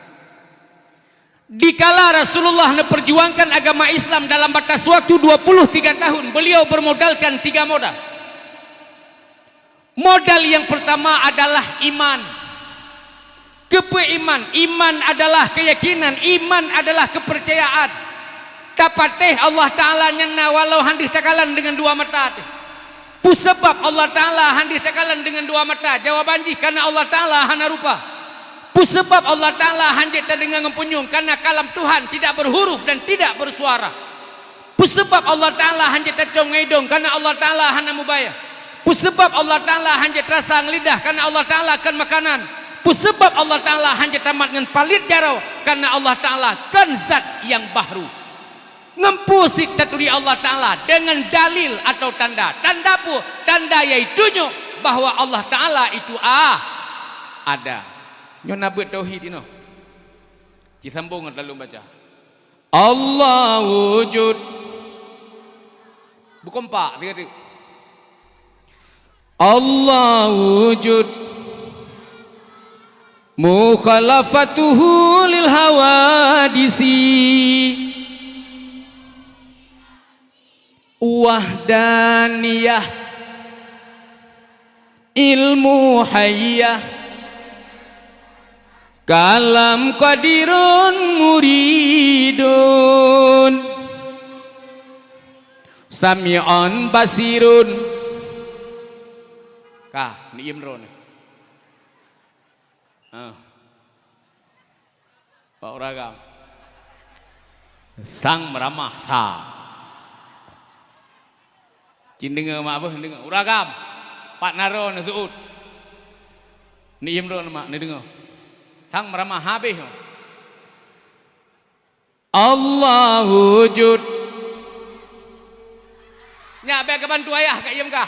Dikala Rasulullah neupeurjuangkan agama Islam dalam batas waktu dua puluh tiga tahun, beliau bermodalkan tiga modal. Modal nyang peurtama adalah iman. Keupeue iman? Iman adalah keuyakinan, iman adalah keupeurcayaan. Tapatéh Allah Ta'ala nyan na walau han deuh takalon deungon dua mata teuh. Peue sabab Allah Ta'ala han deuh takalon deungon dua mata? Jawaban jih, karena Allah Ta'ala hana rupa. Peue sabab Allah Ta'ala han jeuet tadeungoe ngon punyueng? Karena kalam Tuhan tidak berhuruf dan tidak bersuara. Peue sabab Allah Ta'ala han jeuet tacom ngon idong? Karena Allah Ta'ala hana mubayah. Peue sabab Allah Ta'ala han jeuet tarasa ngon lidah? Karena Allah Ta'ala kon makanan. Peue sabab Allah Ta'ala han jeuet tamat ngon palét jaroe? Karena Allah Ta'ala kon zat nyang bahru. Ngon peue sit taturi Allah Ta'ala? Deungon dalil atau tanda. Tanda peue? Tanda nyang itunyok bahwa Allah Ta'ala itu a-, ada. Nyoe na beuet tauhid inoe. Ci sambong ngon lôn baca. Allah wujud. Beukompak sigoe teuk. Allah wujud. Mukhalafatuhu lil hawadisi. Wahdaniyah. Ilmu hayyah. Kalam qadirun muridun. Sami'un basirun. Ka, neuiem droeneuh. Ah. Pak Uragam. Sang meuramah sa. Cit deungoe mak beuh, deungoe. Uragam. Pat na droeneuh seuôt. Neuiem droeneuh mak, neudeungoe. Sang meuramah habéh. Allah wujud. Nyak bèk keubantu ayah ka iem kah.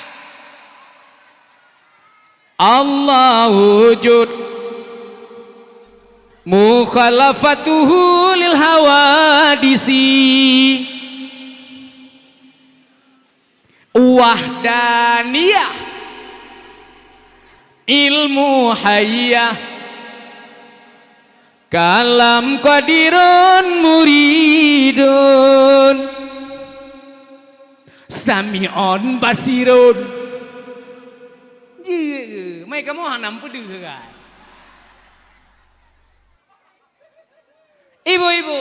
Allah wujud. Mukhalafatuhu lil hawadisi. Wahdaniyah. Ilmu hayyah. Kalam qadirun muridun, sami'un basirun. Jeuet, mai kamoe hana meupeudeuh, kan? Ibu-ibu,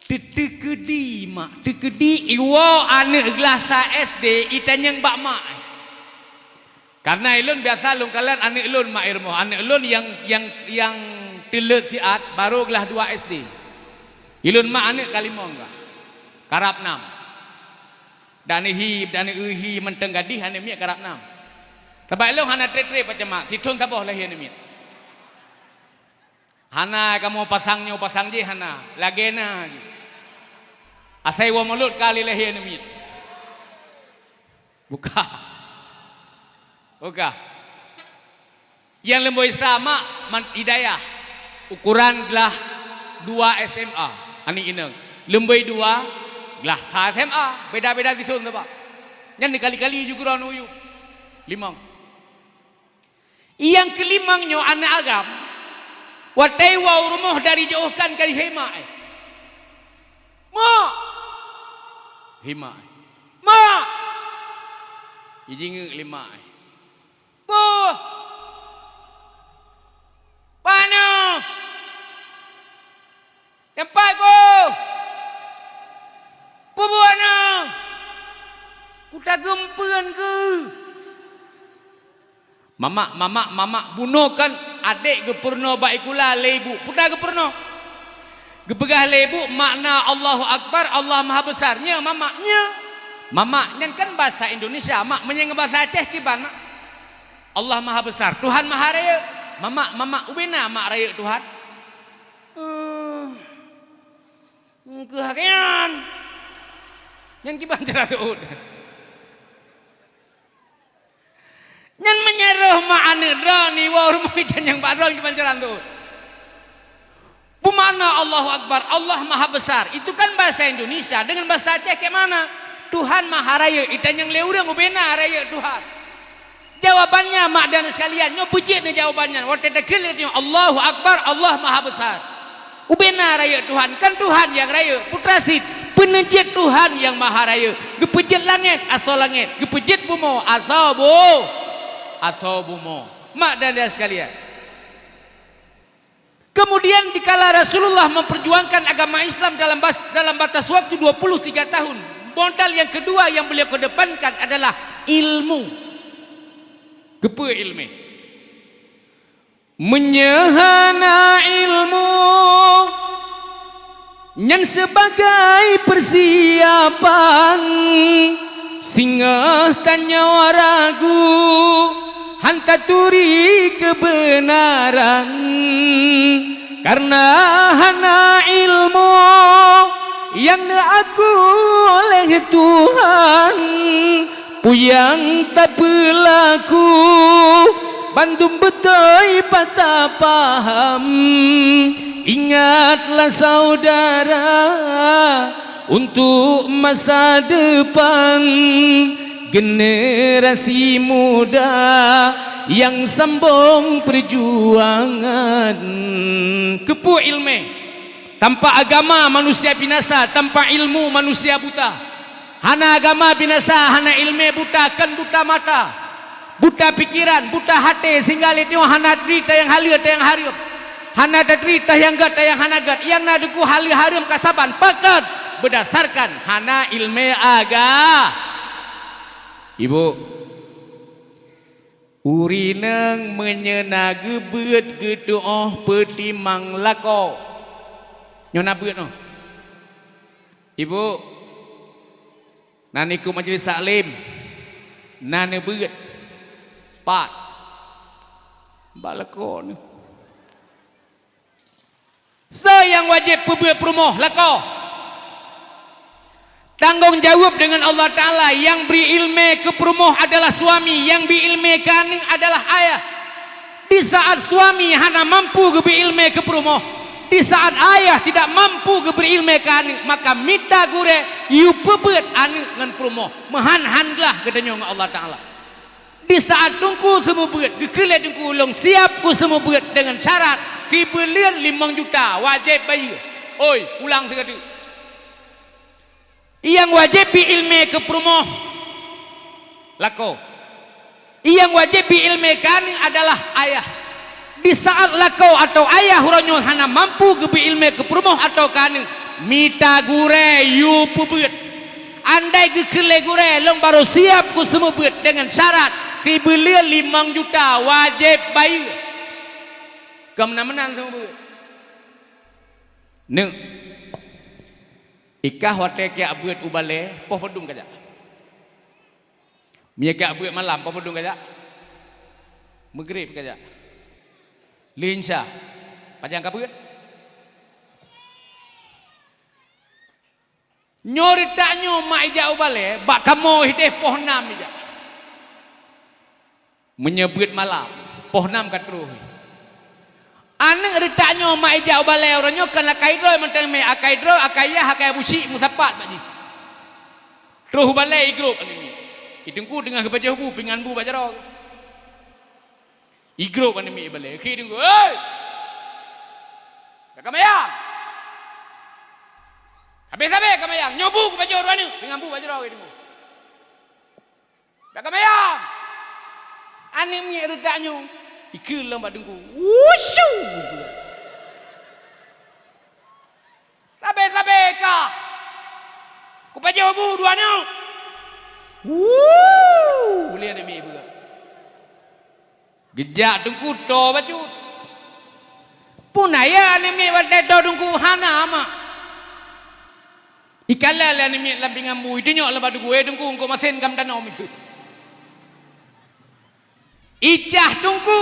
teukeudi mak, teukeudi iwoe aneuëk glah sa S D itanyong bak mak. Karena ilôn biasa lôn kalon aneuëk lôn mak i rumoh, aneuëk lôn nyang, nyang, nyang teuleuek siat barô glah dua S D. Ilôn mak aneuëk ka limong gah, karab nam. Dan hi, dan hi mantong gadih aneuëk miet karab nam. Sabab ilôn hana trép-trép macam mak, sithon saboh lahé aneuëk miet. Hana kamoe pasang nyoe pasang jih hana, lagée na jih. Asai woe mulod ka lé lahé aneuëk miet. Buka. Buka. Nyang leumboi sa mak man Hidayah. Ukuran glah dua S M A. Aneuëk inong. Leumboi dua glah sa S M A. Beda-beda sithon sabab. Nyan dikali-kali ju keudroe nuyuek. Limong. Nyang keulimong nyoe aneuëk agam, watée woe u rumoh dari jiôh kan ka jihé mak, eh. "Mak!" Hi mak, eh. "Mak!" Jijingeuk lé mak, eh. "Boh! Pane?" "Teumpat ku! Peubuet na! Kutageumpeuan keuh!" Mamak, mamak, mamak bunoe kan adék geupeurunoe bak sikula lé ibu. Peue geupeurunoe? Geupeugah lé ibu makna Allahu Akbar, Allah Maha Besar. Nyo mamak, nyo. Mamak nyan kan basa Indonesia, mak. Meunyo ngon basa Aceh kiban, mak? Allah Maha Besar, Tuhan Maha Rayeuk. Mamak, mamak, ubena mak rayeuk Tuhan. Eh, engkeuh hakian. Nyan kiban cara seuôt. Nyan meunyo roh mak aneuëk droeneuh woe rumoh itanyong bak droeneuh kiban cara seuôt. Beumakna Allahu Akbar, Allah Maha Besar. Itu kan bahasa Indonesia. Dengan bahasa Aceh kayak mana? Tuhan Maha Rayeuk. Itanyong lé ureuëng ubena rayeuk Tuhan. Jawabannya, mak dan sekalian, nyoe beujeuet nyoe jawabannya. Watée takheun lagée nyoe, "Allahu Akbar, Allah Maha Besar." Ubena rayeuk Tuhan, kan Tuhan nyang rayeuk. Putra sit, peuneujeuet Tuhan nyang Maha Rayeuk. Geupeujeuet langét, asoe langét. Geupeujeuet bumoe, asoe bu-, asoe bumoe. Mak dan ayah sekalian. Kemudian dikala Rasulullah memperjuangkan agama Islam dalam bas-, dalam batas waktu dua puluh tiga tahun, modal yang kedua yang beliau kedepankan adalah ilmu. Keupeue ilmu? Meunyoe hana ilmu, nyan sebagai persiapan, singoh tanyoe ragu, han taturi keubeunaran. Kareuna hana ilmu nyang neuaku oleh Tuhan, peue nyang tapeulaku, bandum beutôi pat tapaham. Ingatlah saudara, untuk masa depan generasi muda yang sambong perjuangan. Keupeue iéleumé? Tanpa agama, manusia binasa. Tanpa ilmu, manusia buta. Hana agama binasa, hana iéleumé buta, kon buta mata, buta pikeran, buta haté, sehingga lé nyoe hana turi tayang haleue, tayang hareuem. Hana taturi tayang gét, tayang hana gét. Nyang na teuku haleue hareuem ka saban. Pakon? Beudasarkan hana iéleumé aga-, Ibu, ureuëng meunyoe na geubeuet geutuoh peutimang lakoe. Nyoe na beuet nyoe. Ibu, na neukeuh majelis taklim, na neubeuet pat bak lakoe nyoe. Soe nyang wajéb peubeuet peurumoh? Lakoe. Tanggong jaweueb deungon Allah Taala. Nyang bri iéleumé keu peurumoh adalah suami, nyang bri iéleumé keu aneuëk adalah ayah. Di saat suami hana mampu geubri iéleumé keu peurumoh, di saat ayah tidak mampu geubri iéleumé keu aneuëk, maka mita gurée yue peubeuet aneuëk ngon peurumoh. Meuhan han glah geutanyoe ngon Allah Taala. Di saat Teungku seumeubeuet, geukheun lé Teungku, "Lôn siap kuseumeubeuet deungon syarat sibuleuen limong juta, wajéb bayeue." Oi, ulang sigoe teuk. Nyang wajéb bi iéleumé keu peurumoh, lakoe. Nyang wajéb bi iéleumé keu aneuk adalah ayah. Di saat lakoe atawa ayah uroe nyoe hana mampu geubri iéleumé keu peurumoh atawa keu aneuk, mita gurée yue peubeuet. Andai geukheun lé gurée, "Lôn barô siap kuseumeubeuet deungon syarat sibuleuen limong juta, wajéb bayeue." Kon meunan-meunan seumeubeuet. Neuk, i kah watée kajak beuet u balée, poh padum kajak? Meunyoe kajak beuet malam, poh padum kajak? Meugrib kajak? Lheueh Isya, pajan kabeuet? Nyoe reutak nyoe mak ijak u balée, bak kamoe ideh poh nam ijak. Meunyoe beuet malam, poh nam ka troh. Aneuk reutak nyoe mak ijak u balée uroe nyoe kon akai droe mantong mé, akai droe, akai yah, akai busyik meusapat bak jih. Troh u balée igrôp aneuk miet. I Teungku teungoh geupajoh bu, pingan bu bak jaroe. Igrôp aneuk miet balée, khi Teungku, "Hei! Ka mayang! Habéh-habéh ka mayang! Nyoe bu kupajoh droe aneuk, pingan bu bak jaroe, Teungku." Bak ka mayang! Aneuk miet reutak nyoe, ikheun lom bak Teungku. Wushu! Sabe-sabe kah! Kupajoh bu dua nyoe! Wuu! Lé aneuk miet peugah. Geujak Teungku toe bacut. Peue na ya aneuk miet watée toe Teungku hana mak. Ikalon lé aneuk miet lam pingan bu, itunyok lé bak Teungku, "Eh Teungku, eungkôt masen ka meudanom itu." Icah Teungku.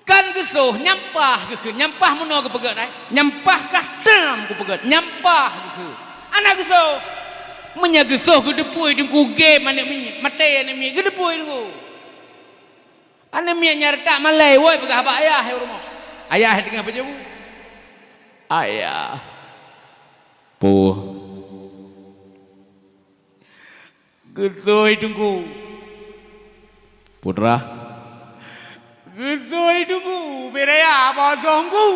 Kan geusoh, nyampah geukheun, nyampah meunoe geupeugét ai. Nyampah kah tam geupeugét, nyampah geukheun. Hana geusoh. Meunyoe geusoh geuteupue Teungku gém aneuk miet, maté aneuk miet geuteupue Teungku. Aneuk miet nyan reutak malée, woi peugah bak ayah, hai rumoh. Ayah teungoh pajoh bu. Ayah. Peue? Geusoh Teungku. Putra. Geusoh Teungku, beu raya bak soe Teungku.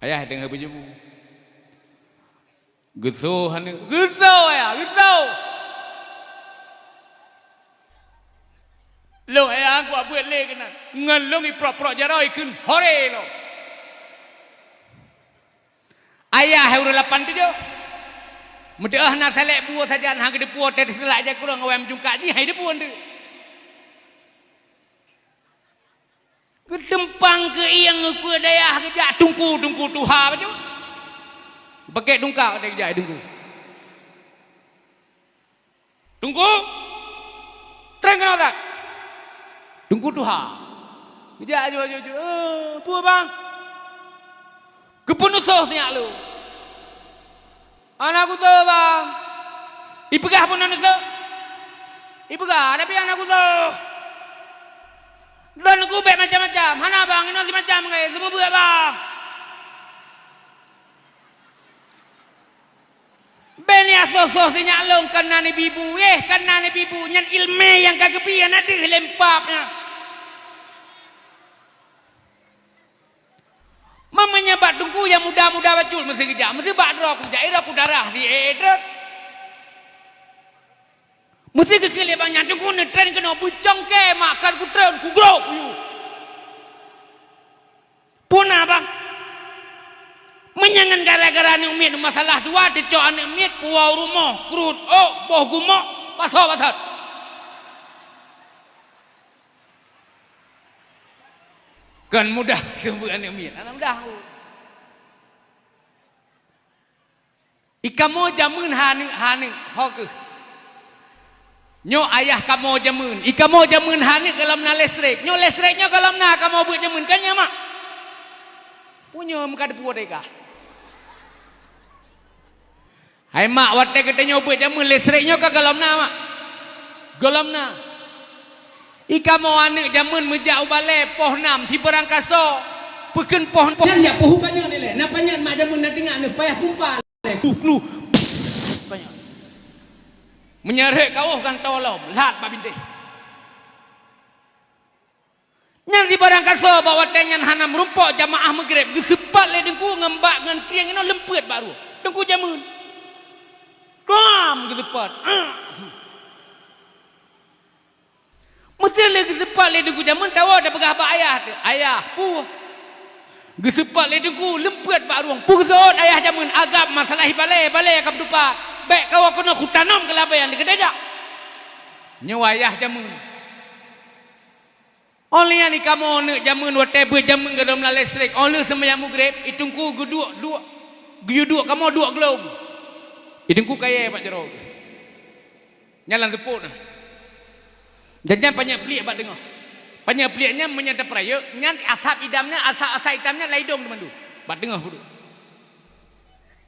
Ayah teungoh pajoh bu. Geusoh aneuk, geusoh ya, geusoh. Lôn ayah kuat beuet lé keunan. Ngon lôn iprok-prok jaroe ikheun hore lom. Ayah hai ureuëng lapan tujoh. Meudeuh na salek buoh sajan han geudeupue teuh seulak jakrong awai meujungkak jih hai deupue deuh. Geuteumpang keu ieng ukeue dayah geujak teungku-teungku tuha bacut. Pakèk tungka watèe geujak teungku. Teungku, trang keunoe that. Teungku tuha. Geujak aju-aju, "Eh, peue bang?" Geupeunusoh sinyak lôn. Hana kusoh, bang. Ipeugah pun hana soh. Ipeugah, tapi hana kusoh. Droeneuh ku bèk macam-macam. Hana, bang, inoe simacam, ngai, seumeubeuet, bang. Bèk neusoh-soh sinyak lôn, kana neubi bu. Eh, kana neubi bu. Nyan ileumèe nyang ka geubri, hana deuh lé pap nyan. Meunyoe bak teungku nyang muda-muda bacut meusi geujak, meusi bak droe kujak, droe kudarah si, eh, eh, trot. Meusi geukheun lé bang nyan teungku neutren keunoe beucongke mak kan kutren kugrok kuyue. Peue na bang? Meunyoe ngon gara-gara aneuk miet masalah dua, teucok aneuk miet puwoe rumoh, krut, ôk, boh gumok, pasoe basot. Kon mudah seumeubeuet aneuk miet, hana mudah. Ikamoe jameun haneuk-haneuk, ho keuh. Nyoe ayah kamoe jameun, ikamoe jameun haneuk gohlom na listrik. Nyoe listrik nyoe gohlom na kamoe beuet jameun, kan nyoe mak? Punyuem ka deupue teuka. Hai mak, watèe geutanyoe beuet jameun listrik nyoe ka gohlom na, mak? Gohlom na. Ikamoe aneuk jameun meujak u balè poh nam sibeurangkasoe. Peukheun poh, poh nyan jak peuhu panyöt ilèe. Na panyöt mak jameun na teungoh neuh payah pumpa lé. Klu, klu. Psst, panyöt. Meunyoe rhot kawöh gantoe lom, lhat bak bintéh. Nyan sibarang kasoe bak watée nyan hana meurumpok jamaah Maghrib, geuseupat lé Teungku ngon bak ngon trieng inoe leumpeuet bak rueng. Teungku jameun. Klam geuseupat. Ah, su. Meusé lé geuseupat lé Teungku jameun, tawoe tapeugah bak ayah teuh, "Ayah, peue?" Geuseupat lé Teungku leumpeuet bak rueng. Peue geuseuôt ayah jameun? "Agam masalah ié balée, balée ka beuteupat. Bék kawoe keunoe kutanom keulabée nyang dikeue tajak." Nyoe ayah jameun. Óh lheueh nyan kamoe aneuk jameun watée beuet jameun goh lom na leustrek, óh lheueh seumayang Maghrib, i Teungku geuduek, duek, geuyue duek kamoe duek glông. I Teungku kayée bak jaroe. Nyan lam seupôt na. Dan nyan panyöt pliek bak teungoh. Panyöt pliek nyan meunyoe tapeurayeuk, nyan asap idam nyan, asap-asap itam nyan lam idông teumandum. Bak teungoh peuduek.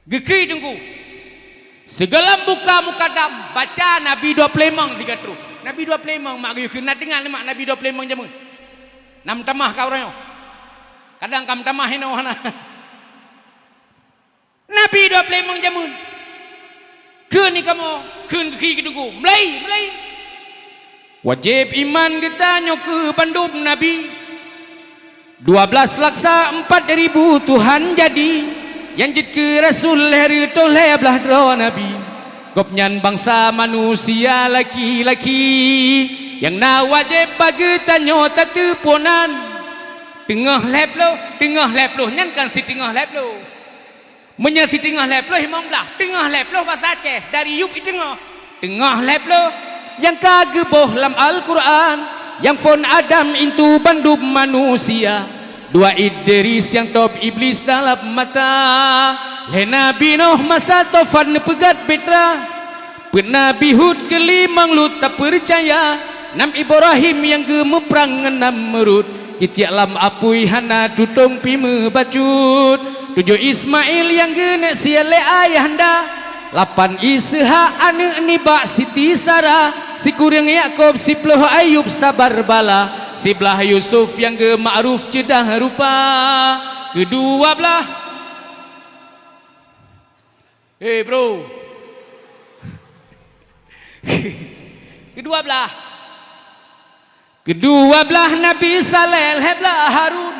Geukheun Teungku, "Sigohlom buka mukadam, baca Nabi dua ploh limong sigoe troh." Nabi dua ploh limong mak geuyue kheun, na teuingat mak Nabi dua ploh limong jameun? Na meutamah ka uroe nyoe? Kadang ka meutamah inoe hana. Nabi dua ploh limong jameun. Kheun di kamoe, kheun geukheun keu Teungku, "Mulai, mulai." Wajéb iman geutanyoe keu bandum nabi. Dua blaih laksa empat ribu Tuhan jadi, nyang jeuet keu rasul lhée reutôh lhée blaih droe nabi. Gobnyan bansa manusia laki-laki, nyang na wajéb bak geutanyoe tateupeue nan. Teungoh lhée ploh, teungoh lhée ploh nyan kan siteungoh lhée ploh. Meunyoe siteungoh lhée ploh limong blaih, teungoh lhée ploh basa Aceh, dari yup i teungoh. Teungoh lhée ploh nyang ka geuboh lam Al-Qur'an, nyang phon Adam intu bandum manusia. Dua Idris nyang top Iblis dalam mata. Lhée Nabi Nuh masa tofan neupeugét bahtera. Peuet Nabi Hud, keulimong Lut tapeucaya, nam Ibrahim nyang geumeuprang ngon Namrud, jitiek lam apui hana tutong pih meubacut, tujoh Ismail nyang geuneuk sie lé ayahanda, lapan Ishak aneuk nibak Siti Sarah, sikureueng Yakub, siploh Ayub sabar bala, siblaih Yusuf nyang geumakruf ceudah rupa, keudua blaih Hei, bro. Keudua blaih. Keudua blaih Nabi Saleh, lhée blaih Harun.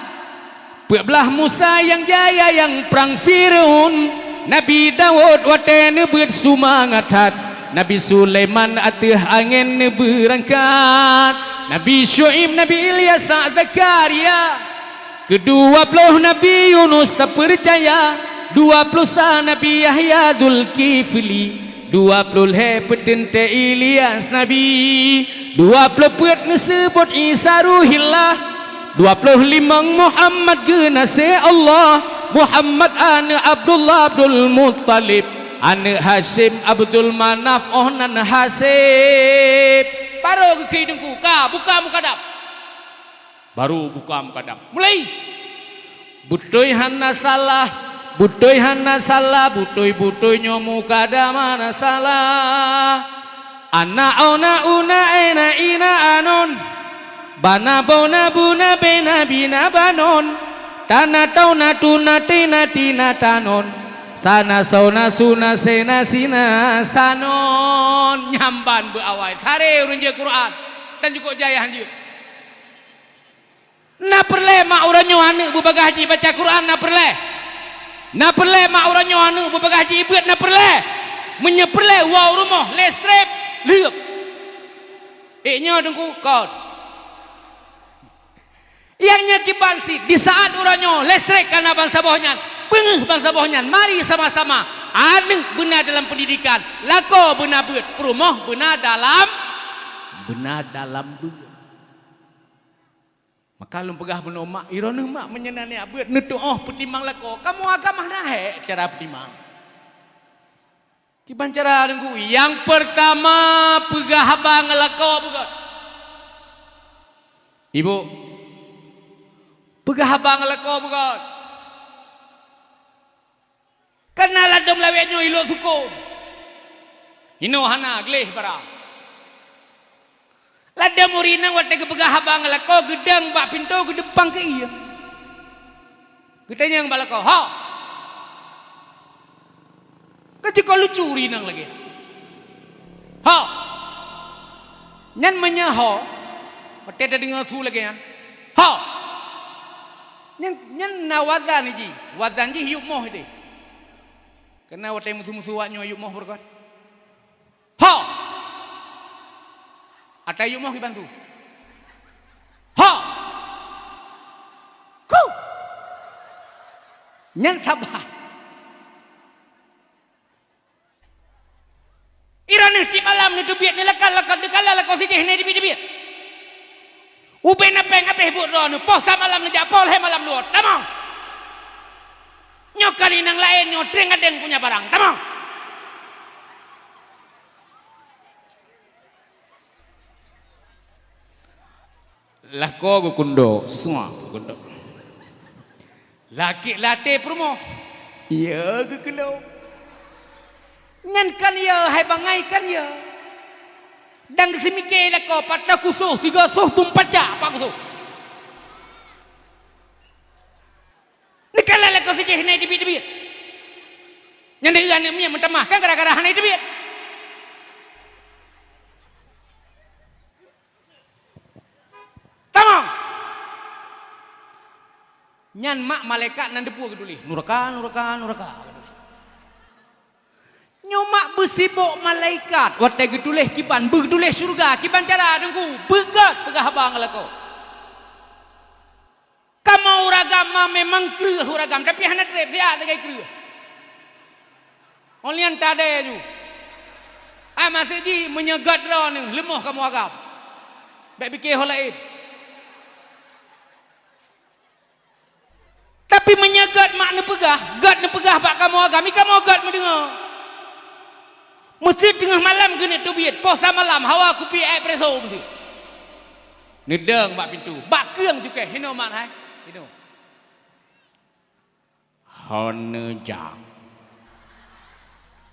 Peuet blaih Musa nyang jaya nyang prang Fir'aun. Nabi Daud watée neubeuet seumangat that. Nabi Sulaiman ateueh angén neubeurangkat. Nabi Syu'aib, Nabi Ilyas, Zakaria. Keudua ploh Nabi Yunus tapeucaya, dua ploh sa Nabi Yahya Zulkifli, dua ploh lhée peuteuntée Ilyas Nabi, dua ploh peuet neuseubot Isa Ruhillah, dua ploh limong Muhammad geunaséh Allah, Muhammad aneuk Abdullah Abdul Muttalib, aneuk Hasyim Abdul Manaf óh nan Hasib. Barô geukheun Teungku, ka buka mukadam. Barô buka mukadam. Mulai. Beutôi hana salah, beutôi hana salah, beutôi-beutôi nyoe mukadam hana salah. Ana ona una ena ina anon. Bana bona buna bena bina banon. Tana tauna tuna tina tina tanon. Sana sona suna sena sina sanon. Nyan ban beuawai. Saré ureuëng jeuet Quran. Dan jukuk jayah hanjeuet. Na peureulée mak uroe nyoe aneuk beubagaih jibaca Quran, na peureulée. Na peureulée mak uroe nyoe aneuk beubagaih jibeuet, na peureulée. Meunyoe peureulée, woe u rumoh, leustrek, lheueh. Ék nyoe Teungku, kon. Nyang nyoe kiban sit, di saát uroe nyoe, leustrek ka na bansaboh nyan, peungeuh bansaboh nyan, mari sama-sama. Aneuk beuna dalam peundidikan, lakoe beuna beuet, peurumoh beuna dalam, beuna dalam beuet. Maka lôn peugah bunoe mak, i droeneuh mak meunyoe na neujak beuet, neutuoh peutimang lakoe. Kamoe agam hana hék cara peutimang. Kiban cara Teungku, nyang peurtama peugah haba ngon lakoe beugét. Ibu, peugah haba ngon lakoe beugét. Kana ladôm lawét nyoe ilok sukon. Inoe hana gleh barang. Ladôm ureueng inong watée geupeugah haba ngon lakoe, geudong bak pintoe, geudumpang keu ié. Geutanyong bak lakoe, "Ho?" Ka jikok lucu ureueng inong lagée. Ho! Nyan meunyoe ho, watée tadeungoe su lagée nyan, ho! Nyan, nyan na wazan jih, wazan jih yub moh ideh. Keureuna watée musu-musu awak nyoe yub moh beureukat. Ho! Ata yub moh kiban su. Ho! Ku! Nyan saban. Iroh neuh tieb malam neuteubiet, neulakon-lakon, neukala lakoe sijih, neuteubiet-teubiet. Ubé na péng abéh buet droeneuh, poh sa malam neujak, poh lhée malam luwat. Tamong! Nyoe kali nyang laén nyoe, tréng-adéng punya barang. Tamong! Lakoe geukundok, suak geukundok. Lakée laté peurumoh. Ya geukeulok. Nyan kan ya, hai bangai kan ya. Dan geuseumiké lakoe pat takusoh sigoe soh beumpaca pat kusoh. Neukala lakoe sijih neuteubiet-teubiet. Nyan deuh aneuk miet meutamah kan gara-gara hana jiteubiet. Tamong! Nyan mak malaikat nan deupue geutuléh, "Nuraka, nuraka, nuraka," geutuléh. Nyoe mak beusibok malaikat watée geutuléh kiban, beutuléh syeuruga, kiban cara Teungku, beugét peugah haba ngon lakoe. Kamoe ureueng agam ma memang kreueh ureueng agam, tapi hana treb siat sagai kreueh. Óh lheueh nyan tadée ju. Ai maksud jih meunyoe gét droeneuh leumoh kamoe agam. Bék pike ho laén. Tapi meunyoe gét mak neupeugah, gét neupeugah bak kamoe agam, i kamoe gét meudeungoe. Meuseuti teungoh malam keuneuk teubiet, poh sa malam hawa kupi espresso meuseuti. Neudong bak pintoe, bak keueng cukéh, hinoe mat hai, hinoe. Hana jak.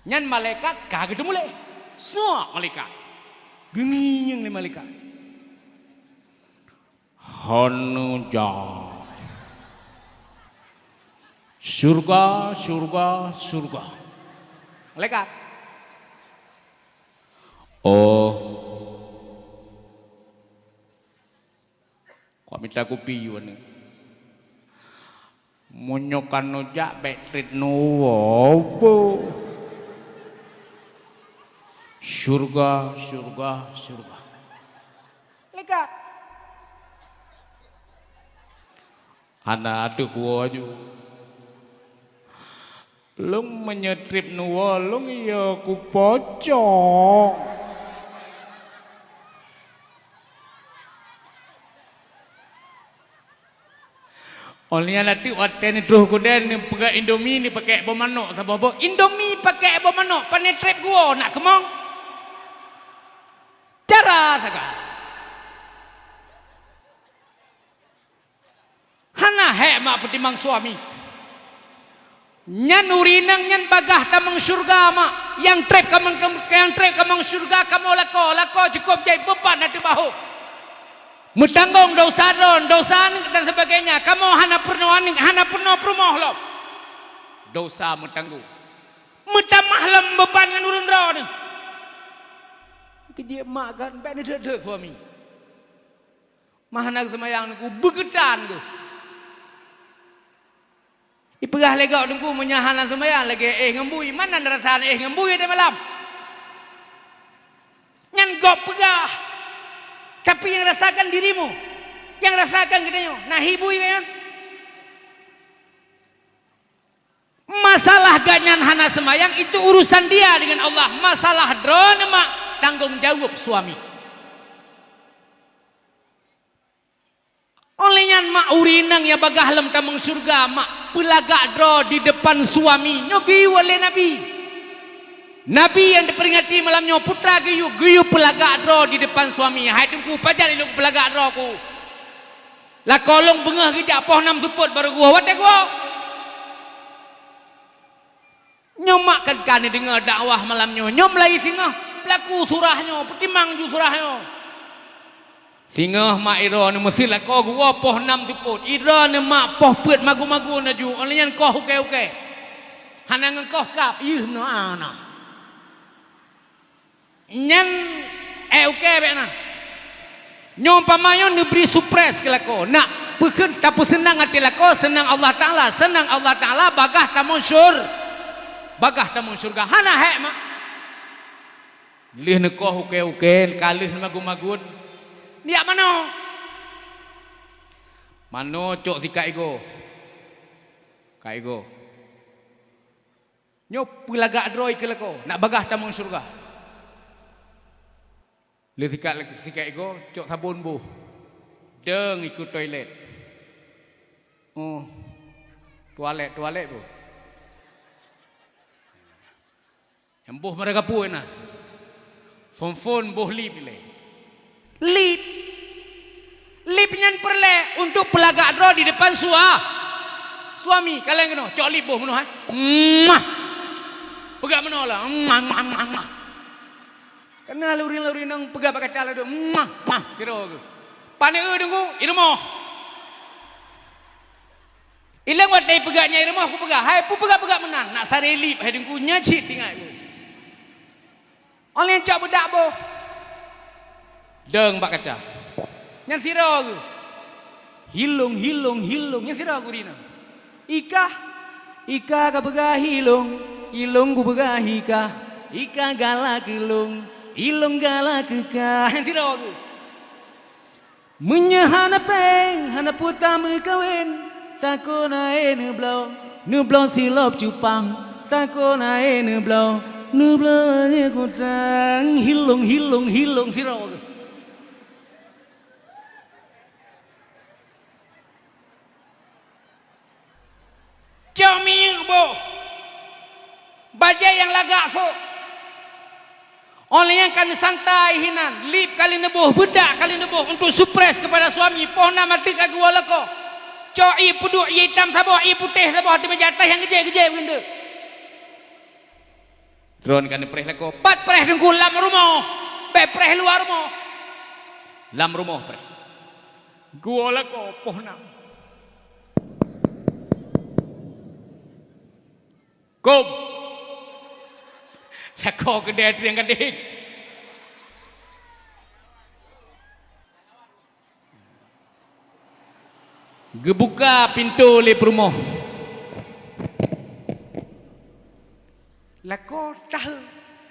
Nyan malaikat ka geuteumeuleh. Suak malaikat. Geungieng lé malaikat. Hana jak. Syurga, syurga, syurga. Malaikat. Oh. Kok mita kupi yue ni. Meunyoe ka neujak bék treb neuwoe. Syurga, syurga, syurga. Malaikat. Hana ateueh kuwoe aju. Lôn meunyoe treb neuwoe lôn ya kupocong. Óh lheueh nyan ateueh watée neutroh keudée neupeugah Indomie neupakék boh manok saboh boh. Indomie pakék boh manok, pane treb kuwoe nak keumong. Cara sagai. Hana hék mak peutimang suami. Nyan ureueng inong nyan bagaih tamong syeuruga mak. Nyang treb kamong, nyang treb kamong syeuruga kamoe lakoe, lakoe cukôp jai beuban ateueh bahô. Meutanggong dosa droe, dosa aneuk dan sebagainya. Kamoe hana peurunoe aneuk, hana peurunoe peurumoh lom. Dosa meutanggong. Meutamah lom beuban ngon ureueng droeneuh. Keujeuet mak kan bék neudeuek-deuek suami. Mah hana geuseumayang Teungku, beugeutan geuh. Ipeugah lé gob Teungku meunyoe hana seumayang lagée éh ngon bui, mana neurasa éh ngon bui di malam. Nyan gob peugah. Tapi nyang rasakan dirimu, nyang rasakan geutanyoe, na hi bui nyan. Masalah gobnyan hana seumayang, itu urusan dia dengan Allah. Masalah droeneuh mak, tanggong jaweueb suami. Óh lheueh nyan mak, ureueng inong nyang bagaih lom tamong syeuruga mak, peulagak droe di depan suami. Nyoe geuyue lé Nabi. Nabi nyang teuperingati malam nyoe, putra geuyue, geuyue peulagak droe di depan suami. Hai Teungku, pajan ilôn peulagak droe ku? Lakoe lôn beungoh geujak poh nam seupôt barô geuwoe, watée geuwoe. Nyoe mak kan ka neudeungoe dakwah malam nyoe. Nyoe meulayeue singoh peulaku surah nyoe, peutimang ju surah nyoe. Singoh mak, droeneuh meuseue lakoe geuwoe poh nam seupôt. Droeneuh mak poh peuet magu-magu na ju, óh lheueh nyan koh ukée-ukée. Hana ngon koh kab, yeuh meunoe na. Nyan, eh, ukée bék na. Nyoe umpama nyoe neubri surprise keu lakoe. Nak peukheun tapeuseunang até lakoe, seunang Allah Taala, seunang Allah Taala, bagah tamong syur-, bagah tamong syurga. Hana hék mak. Lheueh neukoh ukée-ukée, ka lheueh magun-magun. Neujak manoe. Manoe cok sikat igoe. Sikat igoe. Nyoe peulagak droe keu lakoe, nak bagah tamong syurga. Lheueh sikat, sikat igoe, cok sabon boh. Deueng ikeue toilet. Oh, toilet, toilet boh. Nyang boh marga peue na? Phon-phon boh lip ilée. Lip. Lip nyan peureulée untuk peulagak droe di depan sua-, suami. Kaleng keunoe, cok lip boh meunoe, hai. Mwah. Peugah meunoe lah. Mwah, mwah, mwah, mwah. Kana luri-luri nang peugah bak kaca ladôm. Mwah, mwah. Kira ke. Pane eu deungoe, i rumoh. Ileng watée peugah nyan i rumoh, kupeugah, hai, peue peugah-peugah meunan, nak saré lip, hai, deungku nyan cit tingai. Óh lheueh cok beudak boh. Deueng bak kaca. Nyan sidroe geuh. Hilong, hilong, hilong. Nyan sidroe geuh ri na. Ikah, ikah ka peugah hilong, ilong kupeugah ikah. Ikah galak keu ilong, ilong galak keu kah. Nyan sidroe geuh. Meunyoe hana péng, hana peue tameukawen, takot na aé neubloe, neubloe silop cupang, takot na aé neubloe, neubloe aneuk kutang, hilong, hilong, hilong, sidroe geuh. Cok minyeuk boh. Bajée nyang lagak sôk. Óh lheueh nyan ka neusantai hinan, lip ka lheueh neuboh, beudak ka lheueh neuboh untuk surprise kepada suami. Poh na maté ka geuwoe lakoe. Cok ié peuduek, ié itam saboh, ié putéh saboh ateueh meuja, teuh nyang geujép-geujép ngon deuek. Droeneuh ka neupreh lakoe. Pat preh teungku? Lam rumoh. Bék preh luwa rumoh. Lam rumoh preh. Geuwoe lakoe poh nam. Kôm. Lakoe keudeh triang gadeng. Geubuka pintoe lé peurumoh. Lakoe tahe,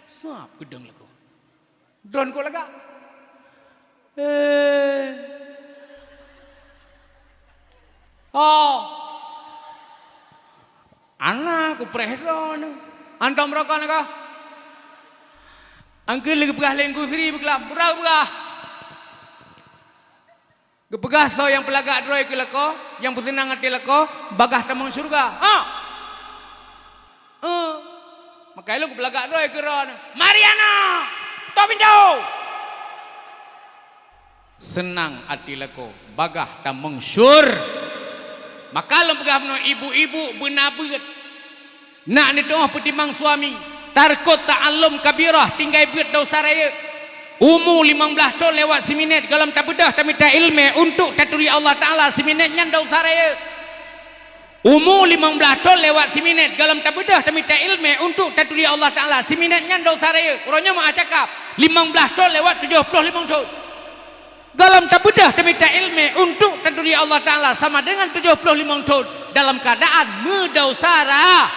sab keudong lakoe. Droeneuh kok lagak? Eh. Oh. Ana kupreh droeneuh. Antom rokon kah? Angkeu lé geupeugah lé Teungku Sri beukelam, beurah geupeugah. Geupeugah soe nyang peulagak droe keu lakoe, nyang peuseunang até lakoe, bagah tamong syeuruga. Ha! Eh, maka ilôn kupeulagak droe keu droeneuh. Mariana! Tok pintoe! Seunang até lakoe, bagah tamong syur. Maka lôn peugah bunoe, ibu-ibu beuna beuet. Nak neutuoh peutimang suami, tarkot ta'allum kabirah, tinggai beuet desya rayeuk. Umu limong blaih thon lewat siminét, gohlom tabeudôh tamita iéleumé untuk taturi Allah Taala, siminét nyan desya rayeuk. Umu limong blaih thon lewat siminét, gohlom tabeudôh tamita iéleumé untuk taturi Allah Taala, siminét nyan desya rayeuk. Uroe nyoe meu'ah cakap, limong blaih thon lewat tujoh ploh limong thon. Gohlom tabeudôh tamita iéleumé untuk taturi Allah Taala sama deungon tujoh ploh limong thon dalam keuadaan meudesya ra-,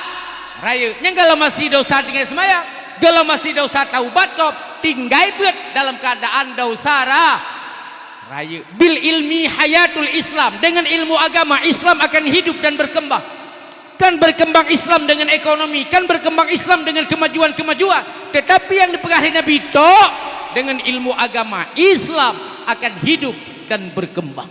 rayeuk. Nyang gohlom masih desya tinggai seumayang, gohlom masih desya taubat gob, tinggai beuet dalam keuadaan desya ra-, rayeuk. Bil ilmi hayatul Islam, dengan ilmu agama Islam akan hidup dan berkembang. Kan berkembang Islam dengan ekonomi, kan berkembang Islam dengan kemajuan-kemajuan. Tetapi nyang dipeugah lé Nabi tok, dengan ilmu agama Islam akan hidup dan berkembang.